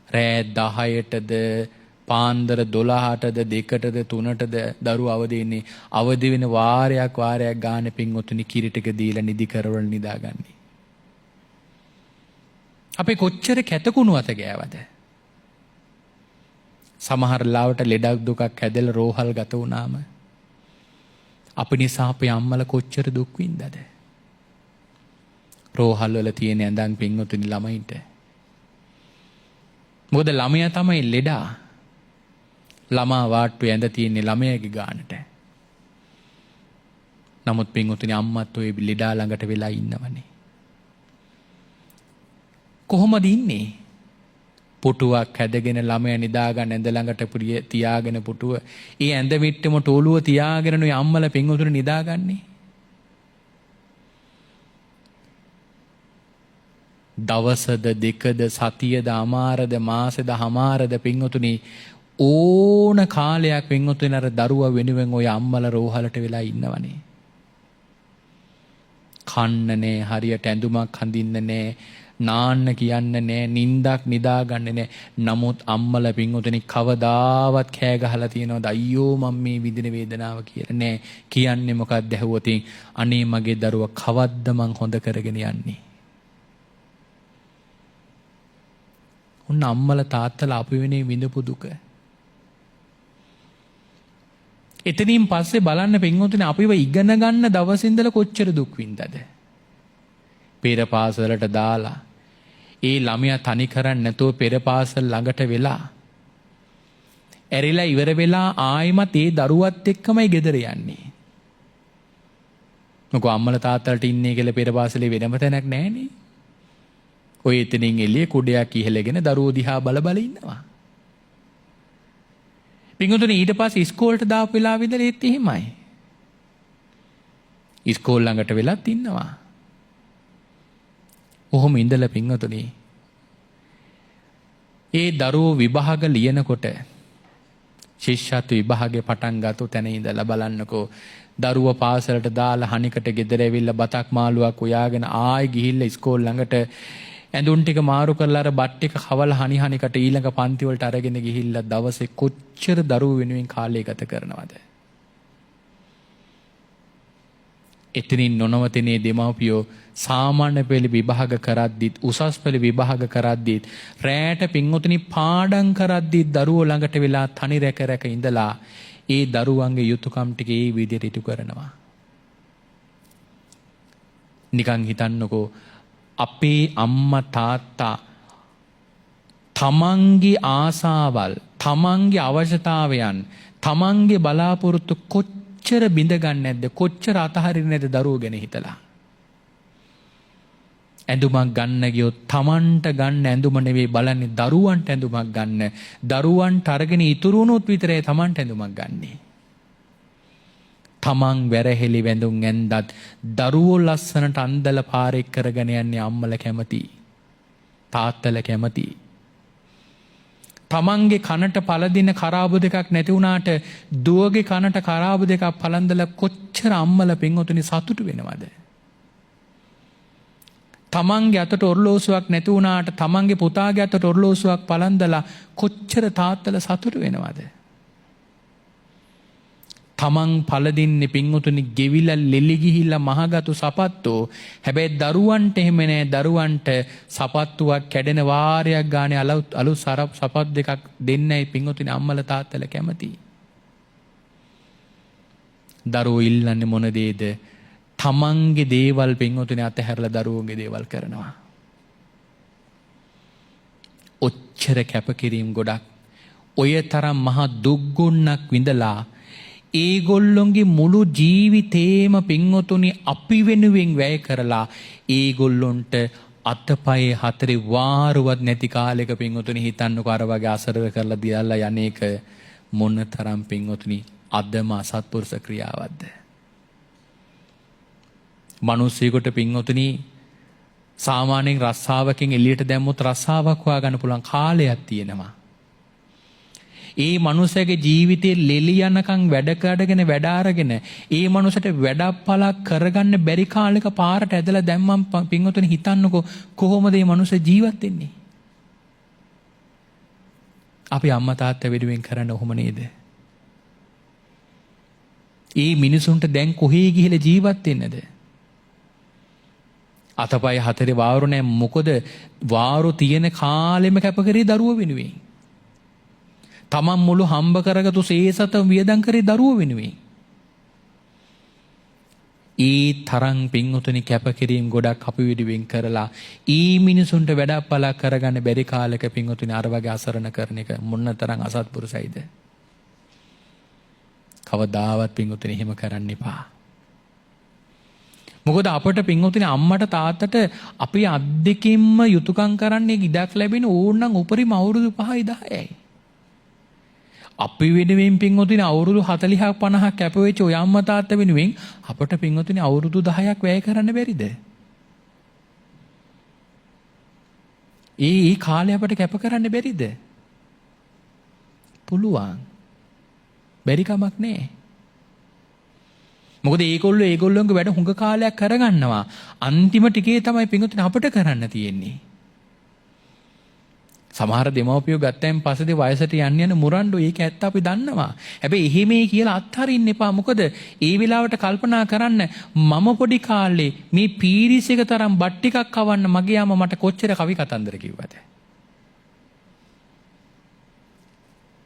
රෑ 10ටද පාන්දර 12ටද 2ටද 3ටද දරුවා අවදි වෙන්නේ. අවදි වෙන වාරයක් වාරයක් ගානේ පින්වතුනි කිරි ටික දීලා නිදි කරවල නිදාගන්නේ. අපේ කොච්චර කැතකුණු අත ගෑවද? සමහර ලාවට ලෙඩක් දුකක් හැදෙලා රෝහල් ගත වුණාම අපි නිසා අපේ අම්මලා කොච්චර දුක් විඳද? රෝහල් වල තියෙන ඇඳන් පින්වතුනි ළමයින්ට. මොකද ළමයා තමයි ලෙඩා. ළමා වාට්ටුවේ ඇඳ තියෙන්නේ ළමයාගේ ගානට. නමුත් පින්වතුනි අම්මත් ඔය ලෙඩා ළඟට වෙලා ඉන්නවනේ. කොහොමද ඉන්නේ? පුටුවක් හැදගෙන ළමයා නිදා ගන්න ඇඳ ළඟට තියාගෙන පුටුව, ඒ ඇඳ මිට්ටම ටෝලුව තියාගෙන ඔය අම්මලා පින්වතුනි නිදාගන්නේ. දවසද දෙකද සතියද අමාරද මාසෙද හමාරද පින්වතුනි ඕන කාලයක් පින්වතුනි අර දරුවා වෙනුවෙන් ඔය අම්මලා රෝහලට වෙලා ඉන්නවනේ. කන්න නෑ, හරියට ඇඳුමක් අඳින්න නෑ, නාන්න කියන්න නෑ, නින්දක් නිදා ගන්න නෑ. නමුත් අම්මලා පින්වතුනි කවදාවත් කෑ ගහලා තියනවද අයියෝ මම මේ විඳින වේදනාව කියලා? නෑ. කියන්නේ මොකක්ද ඇහුවොතින් අනේ මගේ දරුවා කවද්ද මං හොඳ කරගෙන යන්නේ? ඔන්න අම්මලා තාත්තලා අපි වෙනේ විඳපු දුක. එතනින් පස්සේ බලන්න පින්වතුනි අපිව ඉගෙන ගන්න දවස් ඉඳලා කොච්චර දුක් විඳද? පෙර පාසලට දාලා ඒ ළමයා තනි කරන්නේ නැතුව පෙර පාසල් ළඟට වෙලා ඇරිලා ඉවර වෙලා ආයෙමත් ඒ දරුවත් එක්කමයි ගෙදර යන්නේ. මොකෝ අම්මලා තාත්තලාට ඉන්නේ කියලා පෙර පාසලේ වෙනම තැනක් නෑනේ. ඔය එතනින් එළිය කුඩයක් ඉහළගෙන දරුවෝ දිහා බල බල ඉන්නවා. පින්වතුනි, ඊට පස්සේ ඉස්කෝලේට දාපු වෙලාවෙ ඉඳලා ඒත් එහෙමයි. ඉස්කෝල ළඟට වෙලත් ඉන්නවා. ඔහොම ඉඳලා පින්වතුනි, ඒ දරුවෝ විභාග ලියනකොට ශිෂ්‍යත්ව විභාගේ පටන් ගත්ත තැන ඉඳලා බලන්නකෝ, දරුව පාසලට දාලා හනිකට ගෙදර ඇවිල්ලා බතක් මාළුවක් උයාගෙන ආයෙ ගිහිල්ලා ඉස්කෝල ළඟට ඇඳුම් ටික මාරු කරලා අර බත් ටික කවලා හනි හනිකට ඊළඟ පන්ති වලට අරගෙන ගිහිල්ලා දවසේ කොච්චර දරුවෝ වෙනුවෙන් කාලය ගත කරනවද? එතනින් නොනවතිනේ දෙමව්පියෝ සාමාන්‍ය පෙළ විභාග කරද්දිත් උසස් පෙළ විභාග කරද්දිත් රැට පින්වතුනි පාඩම් කරද්දිත් දරුවෝ ළඟට වෙලා තනි රැක රැක ඉඳලා ඒ දරුවන්ගේ යුතුයකම් ටික ඒ විදිහට ඉටු කරනවා. නිකන් හිතන්නකෝ, අපේ අම්මා තාත්තා තමන්ගේ ආසාවල්, තමන්ගේ අවශ්‍යතාවයන්, තමන්ගේ බලාපොරොත්තු කොච්චර බිඳ ගන්න නැද්ද, කොච්චර අතහරින්නේ නැද්ද දරුවෝ ගැන හිතලා. ඇඳුමක් ගන්න ගියොත් තමන්ට ගන්න ඇඳුම නෙවෙයි බලන්නේ, දරුවන්ට ඇඳුමක් ගන්න. දරුවන්ට අරගෙන ඉතුරු වුණොත් විතරයි තමන්ට ඇඳුමක් ගන්නෙ. තමන් වැරහෙලි වැඳුම් ඇඳත් දරුවෝ ලස්සනට අන්දල පාරේ කරගෙන යන්නේ අම්මල කැමති, තාත්තල කැමති. තමන්ගේ කනට පළදින කරාබු දෙකක් නැති වුණාට දුවගේ කනට කරාබු දෙකක් පළඳලා කොච්චර අම්මල පින්වතුනි සතුටු වෙනවද? තමන්ගේ අතට ඔරලෝසුවක් නැති වුණාට තමන්ගේ පුතාගේ අතට ඔරලෝසුවක් පළඳලා කොච්චර තාත්තල සතුටු වෙනවද? තමන් පළදින්නේ පින්වතුනි ගෙවිලා ලෙලි ගිහිල්ලා මහගතු සපත්තෝ. හැබැයි දරුවන්ට එහෙම නෑ. දරුවන්ට සපත්තුවක් කැඩෙන වාරයක් ගානේ අලුත් සපත් දෙකක් දෙන්නයි පින්වතුනි අම්මලා තාත්තලා කැමති. දරුවෝ ඉල්ලන්නේ මොන දේද? තමන්ගේ දේවල් පින්වතුනි අතහැරලා දරුවෝගේ දේවල් කරනවා. ඔච්චර කැපකිරීම ගොඩක්, ඔය තරම් මහා දුක් ගුණක් විඳලා ඒගොල්ලොන්ගේ මුළු ජීවිතේම පින්වතුනි අපි වෙනුවෙන් වැය කරලා ඒගොල්ලොන්ට අතපය හතරේ වාරුවත් නැති කාලෙක පින්වතුනි හිතන්නකෝ අර වගේ අසරණ කරලා දියල්ලා යන්නේක මොන තරම් පින්වතුනි අදම අසත්පුරුෂ ක්‍රියාවක්ද? මිනිස්සුයෙකුට පින්වතුනි සාමාන්‍යයෙන් රස්සාවකින් එළියට දැම්මොත් රස්සාවක් හොයාගන්න පුළුවන් කාලයක් තියෙනවා. ඒ මනුස්සයාගේ ජීවිතේ ලෙලි යනකම් වැඩ කරගෙන වැඩ අරගෙන ඒ මනුස්සට වැඩක් පලක් කරගන්න බැරි කාලෙක පාරට ඇදලා දැම්මම පින්වතුනි හිතන්නකෝ කොහොමද මේ මනුස්ස ජීවත් වෙන්නේ? අපි අම්මා තාත්තා වෙනුවෙන් කරන්න ඔහොම නේද? ඒ මිනිසුන්ට දැන් කොහේ ගිහිලා ජීවත් වෙන්නද? අතපය හතරේ වාරු නෑ. මොකද වාරු තියෙන කාලෙම කැප කරේ දරුවෝ වෙනුවෙන්. තමන් මුළු හම්බ කරගත්තු සේසත වියදම් කරේ දරුවෝ වෙනුවෙන්. ඒ තරම් පින්වතුනි කැපකිරීම ගොඩක් අපි වෙනුවෙන් කරලා ඒ මිනිසුන්ට වැඩක් පලක් කරගන්න බැරි කාලෙක පින්වතුනි අර වගේ අසරණ කරන එක මොන තරම් අසත්පුරුෂයිද? කවදාවත් පින්වතුනි එහෙම කරන්න එපා. මොකද අපට පින්වතුනි අම්මට තාත්තට අපි අත් දෙකින්ම යුතුයකම් කරන්නේ ඉඩක් ලැබෙන ඕනනම් උපරිම අවුරුදු 5යි 10යි. අපි වෙනුවෙන් පින්වතුනි අවුරුදු 40ක් 50ක් කැප වෙච්ච ඔය අම්මා තාත්තා වෙනුවෙන් අපට පින්වතුනි අවුරුදු 10ක් වැය කරන්න බැරිද? ඒ කාලේ අපට කැප කරන්න බැරිද? පුළුවන්. බැරි කමක් නෑ. මොකද ඒගොල්ලෝ ඒගොල්ලෝගේ වැඩ හුඟ කාලයක් කරගන්නවා. අන්තිම ටිකේ තමයි පින්වතුනි අපට කරන්න තියෙන්නේ. සමහර දෙමව්පියෝ ගත්තයින් පස්සේදී වයසට යන්න යන මුරණ්ඩු ඒක ඇත්ත අපි දන්නවා. හැබැයි එහෙමයි කියලා අත්හරින්න එපා. මොකද ඒ වෙලාවට කල්පනා කරන්න මම පොඩි කාලේ මේ පීරිස් එක තරම් බත් ටිකක් කවන්න මගේ අම්මා මට කොච්චර කවි කතන්දර කිව්වද?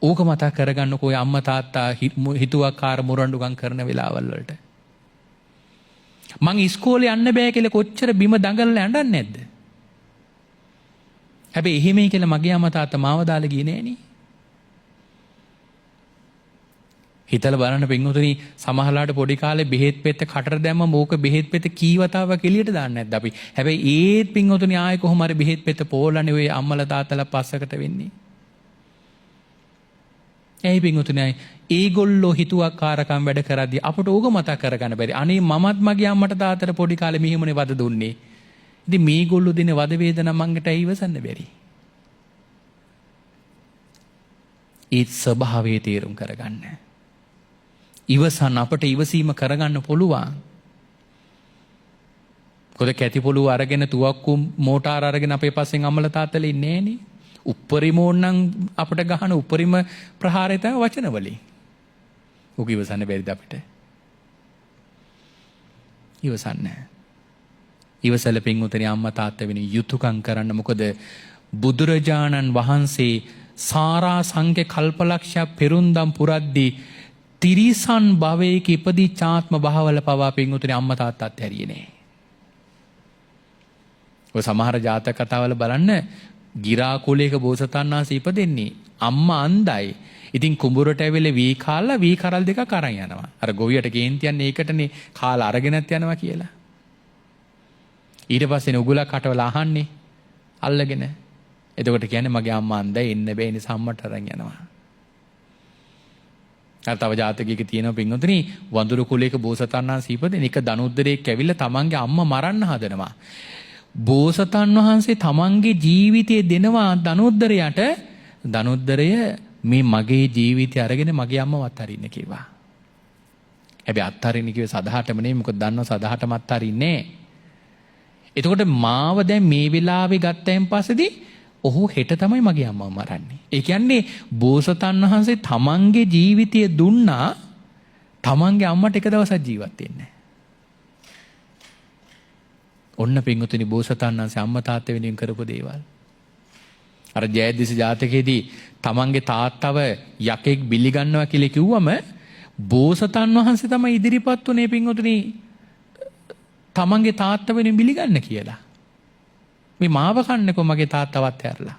ඕක මතක් කරගන්නකෝ ඔය අම්මා තාත්තා හිතුවක්කාර මුරණ්ඩුකම් කරන වෙලාවල් වලට. මං ඉස්කෝලේ යන්න බෑ කියලා කොච්චර බිම දඟලලා අඬන්නේ නැද්ද? හැබැයි එහෙමයි කියලා මගේ අම්මා තාත්තා මාව දාලා ගියේ නෑනේ. හිතලා බලන්න පින්වතුනි, සමහරලාට පොඩි කාලේ බෙහෙත් පෙත්ත කටට දැම්මම ඕක බෙහෙත් පෙත්ත කී වතාවක් එළියට දාන්නේ නැද්ද අපි? හැබැයි ඒත් පින්වතුනි ආයේ කොහොම හරි බෙහෙත් පෙත්ත පෝලන්නේ ඔය අම්මලා තාත්තලා පස්සකට වෙන්නේ. ඇයි පින්වතුනි ඒගොල්ලෝ හිතුවක්කාරකම් වැඩ කරද්දී අපට ඕක මතක් කරගන්න බැරි. අනේ මමත් මගේ අම්මට තාත්තට පොඩි කාලේ මෙහෙමනේ වද දුන්නේ. ඉතින් මේගොල්ලෝ දෙන වද වේදනා මංගට ඇයි ඉවසන්න බැරි? ඒ ස්වභාවය තේරුම් කරගන්න. ඉවසන්න, අපට ඉවසීම කරගන්න පුළුවන්. කොද කැටි පොළුව අරගෙන තුවක්කු මෝටාර අරගෙන අපේ පස්සෙන් අම්මලා තාත්තලා ඉන්නේ නෑනේ. උප්පරිම ඕන්නම් අපට ගහන උපරිම ප්‍රහාරය තමයි වචන වලින්. ඔක ඉවසන්න බැරිද අපිට? ඉවසන්න. ඉවසල පින්වතුනි අම්මා තාත්තා වෙන යුතුයකම් කරන්න. මොකද බුදුරජාණන් වහන්සේ සාරා සංඛ්‍ය කල්පලක්ෂයක් පෙරුම්දම් පුරද්දී තිරිසන් භවයක ඉපදිච්ච ආත්ම භාවවල පවා පින්වතුනි අම්මා තාත්තත් හැරියේ නෑ. ඔය සමහර ජාතක කතාවල බලන්න ගිරා කුලයක බෝසතාණන් වහන්සේ ඉපදෙන්නේ අම්මා අන්ධයි. ඉතින් කුඹුරට ඇවිල්ලා වී කාලා වී කරල් දෙකක් අරන් යනවා. අර ගොවියට කේන්ති යන්නේ ඒකටනේ කාලා අරගෙනත් යනවා කියලා. ඊට පස්සේ උගුලක් කටවල අහන්නේ අල්ලගෙන. එතකොට කියන්නේ මගේ අම්මා අන්ධයි එන්න බෑ නිසා අම්මට අරන් යනවා. අර තව ජාතකයක තියෙනවා පින්වතුනි වඳුරු කුලයක බෝසතාණන් වහන්සේ ඉපදෙන එක දනුද්දරයෙක් ඇවිල්ලා තමන්ගේ අම්මා මරන්න හදනවා. බෝසතාණන් වහන්සේ තමන්ගේ ජීවිතය දෙනවා දනුද්දරයට. දනුද්දරය මේ මගේ ජීවිතය අරගෙන මගේ අම්මව අත්හරින්න කිව්වා. හැබැයි අත්හරින්න කිව්වේ සදහටම නෙමෙයි, මොකද දන්නවා සදහටම අත්හරින්නේ නෑ. එතකොට මාව දැන් මේ වෙලාවේ ගත්තයින් පස්සේදී ඔහු හෙට තමයි මගේ අම්මව මරන්නේ. ඒ කියන්නේ බෝසතාණන් වහන්සේ තමන්ගේ ජීවිතය දුන්නා තමන්ගේ අම්මට එක දවසක් ජීවත් වෙන්න. ඔන්න පින්වතුනි බෝසතාණන් වහන්සේ අම්මා තාත්තා වෙනුවෙන් කරපු දේවල්. අර ජයදිස ජාතකයේදී තමන්ගේ තාත්තව යකෙක් බිලි ගන්නවා කියලා කිව්වම බෝසතාණන් වහන්සේ තමයි ඉදිරිපත් වුණේ පින්වතුනි තමන්ගේ තාත්තා වෙනුවෙන් බිලි ගන්න කියලා. මේ මාව කන්නකෝ මගේ තාත්තවත් ඇරලා.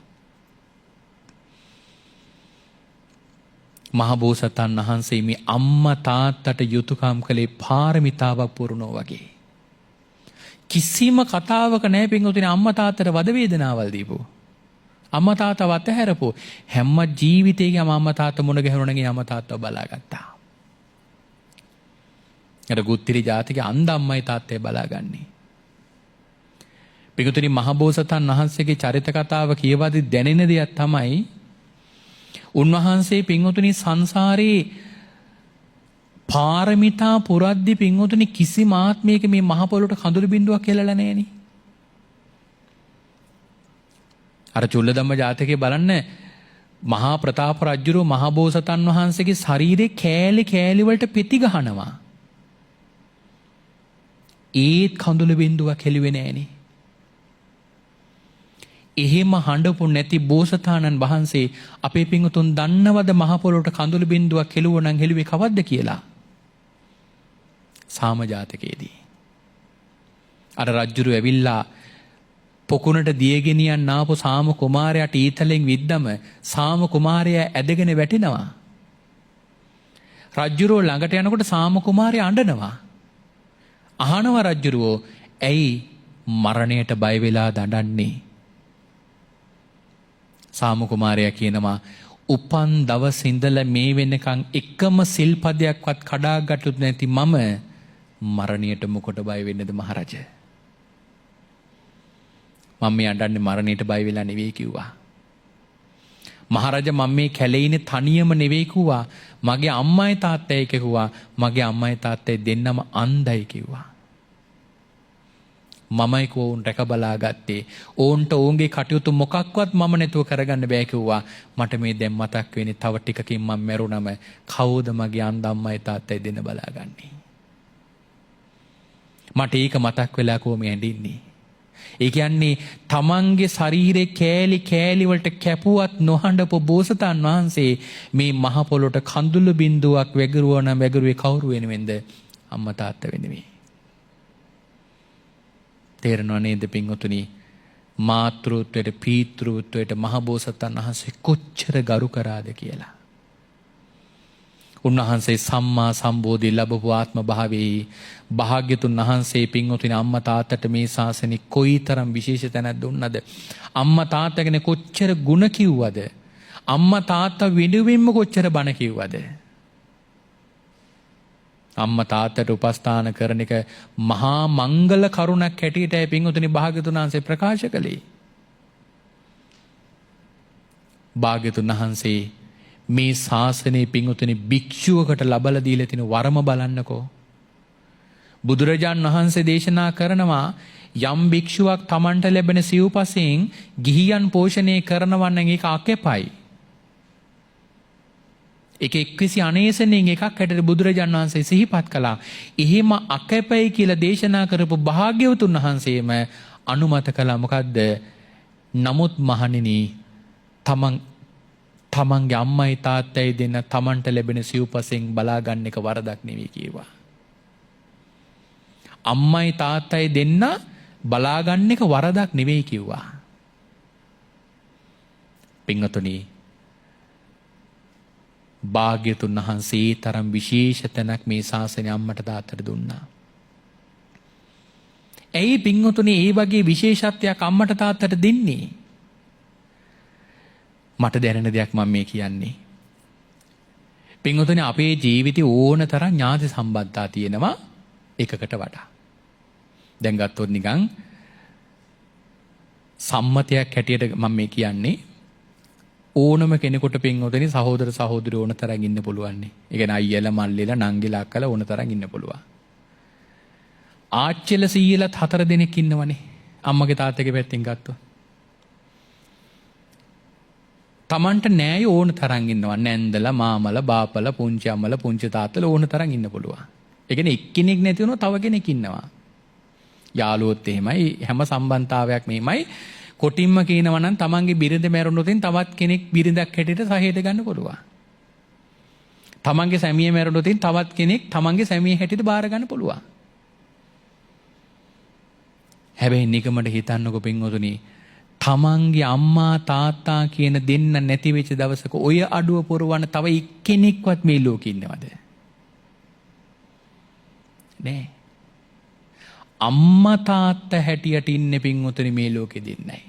මහ බෝසතාණන් වහන්සේ මේ අම්මා තාත්තට යුතුයකම් කළේ පාරමිතාවක් පුරනෝ වගේ. කිසිම කතාවක නෑ පින්වතුනි අම්මා තාත්තට වද වේදනාවල් දීපු. අම්මා තාත්තව අතහැරපු. හැම ජීවිතේකම අම්මා තාත්තා මුණ ගැහුණා නම් ඒ අම්මා තාත්තව බලාගත්තා. අර ගුත්තිරි ජාතිකේ අන්ධ අම්මයි තාත්තයි බලාගන්නේ. පිටුතුනි මහ බෝසතාණන් වහන්සේගේ චරිත කතාව කියවද්දි දැනෙන දෙයක් තමයි උන්වහන්සේ පින්වතුනි සංසාරේ පාරමිතා පුරද්දි පින්වතුනි කිසිම ආත්මයක මේ මහ පොළොවට කඳුළු බින්දුවක් හෙළලා නෑනේ. අර චුල්ලධම්ම ජාතකයේ බලන්න මහා ප්‍රතාප රජුරෝ මහ බෝසතාණන් වහන්සේගේ ශරීරේ කෑලි කෑලි වලට පෙති ගහනවා. ඒත් කඳුළු බින්දුවක් හෙළුවේ නෑනේ. එහෙම හඬපු නැති බෝසතාණන් වහන්සේ අපේ පින්වතුන් දන්නවද මහ පොළොවට කඳුළු බින්දුවක් හෙළුවෝ නම් හෙළුවේ කවද්ද කියලා? සාම ජාතකයේදී. අර රජුරු ඇවිල්ලා පොකුණට දියගෙනියන් ආපු සාම කුමාරයාට ඊතලෙන් විද්දම සාම කුමාරයා ඇදගෙන වැටෙනවා. රජුරෝ ළඟට යනකොට සාම කුමාරයා අඬනවා. අහනවා රජුරෝ, ඇයි මරණයට බය වෙලා දඬන්නේ? සාම කුමාරයා කියනවා, උපන් දවස් ඉඳලා මේ වෙනකන් එකම සිල්පදයක්වත් කඩාගත්තොත් නැති මම මරණයට මොකට බය වෙන්නද මහරජ? මම මේ අඬන්නේ මරණයට බය වෙලා නෙවෙයි කිව්වා. මහරජ මම මේ කැලේ ඉන්නේ තනියම නෙවෙයි කිව්වා. මගේ අම්මයි තාත්තයි කිව්වා. මගේ අම්මයි තාත්තයි දෙන්නම අන්ධයි කිව්වා. මමයි කෝ ඔවුන් රැක බලා ගත්තේ. ඔවුන්ට ඔවුන්ගේ කටයුතු මොකක්වත් මම නැතුව කරගන්න බෑ කිව්වා. මට මේ දැන් මතක් වෙන්නේ තව ටිකකින් මම මැරුණම කවුද මගේ අන්ධ අම්මයි තාත්තයි දෙන්න බලාගන්නේ? මට ඒක මතක් වෙලා කොහොම ඇඬින්නේ? ඒ කියන්නේ තමන්ගේ ශරීරේ කෑලි කෑලි වලට කැපුවත් නොහඬපු බෝසතාණන් වහන්සේ මේ මහ පොළොට කඳුළු බින්දුවක් වැගිරුවා නම් වැගිරුවේ කවුරු වෙනුවෙන්ද? අම්මා තාත්තා වෙනුවෙන්. තේරෙනව නේද පින්වතුනි? මාතෘත්වයට පීතෘත්වයට මහ බෝසතාණන් වහන්සේ කොච්චර ගරු කරාද කියලා. උන්වහන්සේ සම්මා සම්බෝධිය ලැබපු ආත්ම භාවයේ භාග්‍යතුන් වහන්සේ පින්වතුනි අම්මා තාත්තට මේ ශාසනය කොයිතරම් විශේෂ තැනක් දුන්නද? අම්මා තාත්තා ගැන කොච්චර ගුණ කිව්වද? අම්මා තාත්තා වෙනුවෙන්ම කොච්චර බණ කිව්වද? අම්මා තාත්තට උපස්ථාන කරන එක මහා මංගල කරුණක් හැටියටයි පින්වතුනි භාග්‍යතුන් වහන්සේ ප්‍රකාශ කළේ. භාග්‍යතුන් වහන්සේ මේ ශාසනයේ පින්වතුනි භික්ෂුවකට ලබලා දීලා තියෙන වරම බලන්නකෝ. බුදුරජාන් වහන්සේ දේශනා කරනවා යම් භික්ෂුවක් Tamanට ලැබෙන සිව්පසෙන් ගිහියන් පෝෂණය කරනවා නම් ඒක අකැපයි. ඒක එක්කිසි අනේසනෙන් එකක් හැටියට බුදුරජාන් වහන්සේ සිහිපත් කළා. එහෙම අකැපයි කියලා දේශනා කරපු භාග්‍යවතුන් වහන්සේම අනුමත කළා. මොකද්ද? නමුත් මහණෙනි, තමන්ගේ අම්මයි තාත්තයි දෙන්න තමන්ට ලැබෙන සිව්පසෙන් බලා ගන්න එක වරදක් නෙවෙයි කිව්වා. අම්මයි තාත්තයි දෙන්න බලා ගන්න එක වරදක් නෙවෙයි කිව්වා. පින්වතුනි, භාග්‍යතුන් වහන්සේ තරම් විශේෂ තැනක් මේ ශාසනය අම්මට තාත්තට දුන්නා. ඇයි පින්වතුනි ඒ වගේ විශේෂත්වයක් අම්මට තාත්තට දෙන්නේ? මට දැනෙන දෙයක් මම මේ කියන්නේ. පින්වතුනි, අපේ ජීවිතේ ඕන තරම් ඥාති සම්බන්ධතා තියෙනවා එකකට වඩා. දැන් ගත්තොත් නිකන් සම්මතයක් හැටියට මම මේ කියන්නේ, ඕනම කෙනෙකුට පින්වතුනි සහෝදර සහෝදරියෝ ඕන තරම් ඉන්න පුළුවන් නේ. ඒ කියන්නේ අයියලා මල්ලිලා නංගිලා අක්කලා ඕන තරම් ඉන්න පුළුවන්. ආච්චිලා සීයලාත් 4 දෙනෙක් ඉන්නවනේ. අම්මගේ තාත්තගේ පැත්තෙන් ගත්තොත්. තමන්ට නෑයෝ ඕන තරම් ඉන්නවා. නැන්දලා මාමලා බාපලා පුංචි අම්මලා පුංචි තාත්තලා ඕන තරම් ඉන්න පුළුවන්. ඒ කියන්නේ එක්කෙනෙක් නැති වුණොත් තව කෙනෙක් ඉන්නවා. යාළුවොත් එහෙමයි, හැම සම්බන්ධතාවයක් මෙහෙමයි. කොටින්ම කියනවා නම් තමන්ගේ බිරිඳ මැරුණොත් තවත් කෙනෙක් බිරිඳක් හැටියට සහයට ගන්න පුළුවන්. තමන්ගේ සැමිය මැරුණොත් තවත් කෙනෙක් තමන්ගේ සැමිය හැටියට බාර ගන්න පුළුවන්. හැබැයි නිකමට හිතන්නකෝ පින්වතුනි, තමන්ගේ අම්මා තාත්තා කියන දෙන්න නැති වෙච්ච දවසක ඔය අඩුව පොරවන්න තව එක්කෙනෙක්වත් මේ ලෝකේ ඉන්නවද? නෑ. අම්මා තාත්තා හැටියට ඉන්නේ පින්වතුනි මේ ලෝකෙ දෙන්නයි.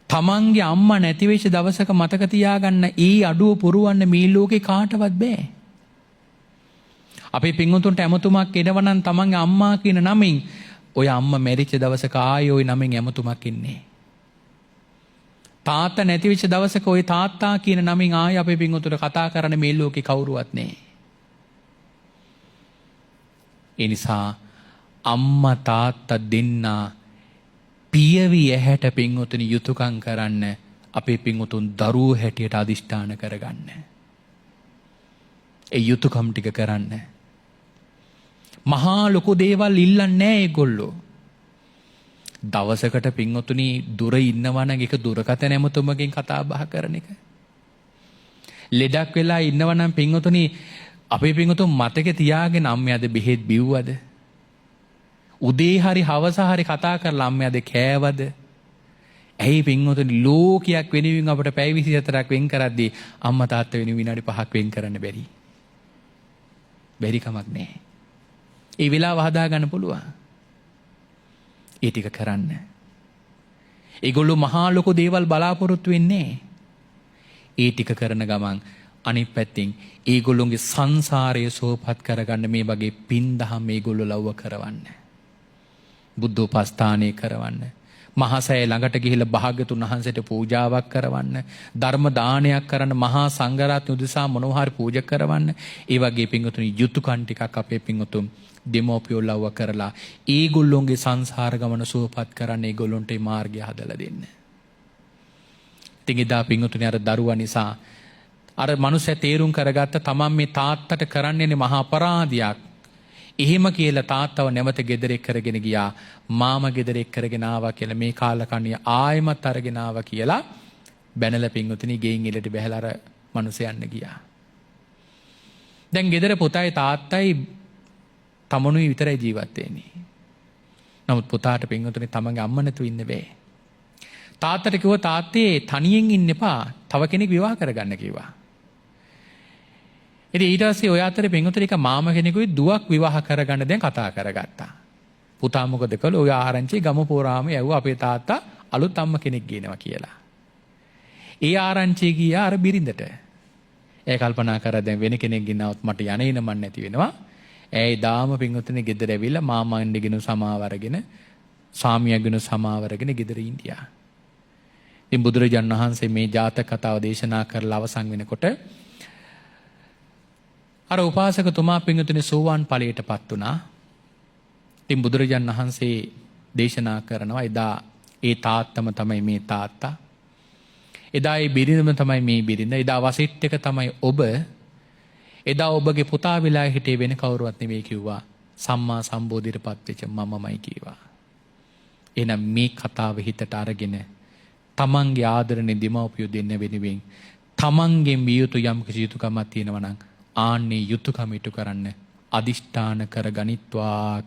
තමන්ගේ අම්මා නැති වෙච්ච දවසක මතක තියාගන්න ඒ අඩුව පුරවන්න මේ ලෝකේ කාටවත් බෑ. අපේ පින්වතුන්ට ඇමතුමක් එනවා නම් තමන්ගේ අම්මා කියන නමින්, ඔය අම්මා මැරිච්ච දවසක ආයේ ඔය නමින් ඇමතුමක් එන්නේ. තාත්තා නැති වෙච්ච දවසක ඔය තාත්තා කියන නමින් ආයේ අපේ පින්වතුන්ට කතා කරන්න මේ ලෝකේ කවුරුවත් නෑ. ඒ නිසා අම්මා තාත්තා දෙන්නා පියවි ඇහැට පින්වතුනි යුතුයකම් කරන්න අපේ පින්වතුන් දරුවෝ හැටියට අදිෂ්ඨාන කරගන්න. ඒ යුතුයකම් ටික කරන්න. මහා ලොකු දේවල් ඉල්ලන්නේ නෑ ඒගොල්ලෝ. දවසකට පින්වතුනි දුර ඉන්නවා නම් ඒක දුරකථන ඇමතුමකින් කතා බහ කරන එක. ලෙඩක් වෙලා ඉන්නවා නම් පින්වතුනි අපේ පින්වතුන් මතකේ තියාගෙන අම්මේ අද බෙහෙත් බිව්වද? උදේ හරි හවස හරි කතා කරලා අම්මේ අද කෑවද? ඇයි පින්වතුනි ලෝකයක් වෙනුවෙන් අපට පැය 24ක් වෙන් කරද්දී අම්මා තාත්තා වෙනුවෙන් විනාඩි 5ක් වෙන් කරන්න බැරි? බැරි කමක් නෑ. ඒ වෙලාව හදා ගන්න පුළුවන්. ඒ ටික කරන්න. ඒගොල්ලෝ මහා ලොකු දේවල් බලාපොරොත්තු වෙන්නේ. ඒ ටික කරන ගමන් අනිත් පැත්තෙන් ඒගොල්ලොන්ගේ සංසාරය සුවපත් කරගන්න මේ වගේ පින් දහම් මේගොල්ලෝ ලව්ව කරවන්න. බුද්ධෝපස්ථානය කරවන්න. මහසෑය ළඟට ගිහිල්ලා භාග්‍යතුන් වහන්සේට පූජාවක් කරවන්න, ධර්ම දානයක් කරන්න, මහා සංඝරත්න උදෙසා මොනවා හරි පූජා කරවන්න. ඒ වගේ පින්වතුනි යුතුයකම් ටිකක් අපේ පින්වතුන් දෙමෝපියෝ ලව්ව කරලා ඒගොල්ලොන්ගේ සංසාර ගමන සුවපත් කරන්න ඒගොල්ලොන්ට මේ මාර්ගය හදලා දෙන්න. ඉතින් එදා පින්වතුනි අර දරුවා නිසා අර මනුස්සයා තේරුම් කරගත්ත තමන් මේ තාත්තට කරන්නේ මහා අපරාධයක්. එහෙම කියලා තාත්තව නැවත ගෙදර එක් කරගෙන ගියා. මාමා ගෙදර එක් කරගෙන ආවා කියලා මේ කාලකන්ණිය ආයෙමත් අරගෙන ආවා කියලා බැනලා පින්වතුනි ගෙයින් එළියට බැහැලා අර මනුස්සයා යන්න ගියා. දැන් ගෙදර පුතායි තාත්තයි තමනුයි විතරයි ජීවත් වෙන්නේ. නමුත් පුතාට පින්වතුනි තමන්ගේ අම්මා නැතුව ඉන්න බෑ. තාත්තට කිව්වා තාත්තේ තනියෙන් ඉන්න එපා. තව කෙනෙක් විවාහ කරගන්න කිව්වා. ඉතින් ඊට පස්සේ ඔය අතරේ පින්වතුනි එක මාම කෙනෙකුයි දුවක් විවාහ කරගන්න දැන් කතා කරගත්තා. පුතා මොකද කළේ? ඔය ආරංචි ගම පුරාම යවුවා අපේ තාත්තා අලුත් අම්ම කෙනෙක් ගේනවා කියලා. ඒ ආරංචිය ගියා අර බිරිඳට. ඇය කල්පනා කරා දැන් වෙන කෙනෙක් ගෙනාවොත් මට යන එන මන් නැති වෙනවා. ඇය දාම පින්වතුනි ගෙදර ඇවිල්ලා මාමන්ඩගෙන සමාව අරගෙන ස්වාමියාගෙන සමාව අරගෙන ගෙදර ඉඳියා. ඉතින් බුදුරජාණන් වහන්සේ මේ ජාතක කතාව දේශනා කරලා අවසන් වෙනකොට අර උපාසකතුමා පින්වතුනි සෝවාන් ඵලයටපත් වුණා. ඉතින් බුදුරජාණන් වහන්සේ දේශනා කරනවා එදා ඒ තාත්තම තමයි මේ තාත්තා. එදා ඒ බිරිඳම තමයි මේ බිරිඳ. එදා වසිට්ඨක තමයි ඔබ. එදා ඔබගේ පුතා වෙලා හිටියේ වෙන කවුරුවත් නෙවෙයි කිව්වා. සම්මා සම්බෝධියටපත් වෙච්ච මමමයි කිව්වා. එහෙනම් මේ කතාව හිතට අරගෙන තමන්ගේ ආදරණීය දෙමව්පියෝ දෙන්න වෙනුවෙන් තමන්ගෙන් විය යුතු යම් කිසි යුතුයකමක් තියෙනවා නම් ආන්නේ යුතුයකම ඉටු කරන්න අදිෂ්ඨාන කරගනිත්වා.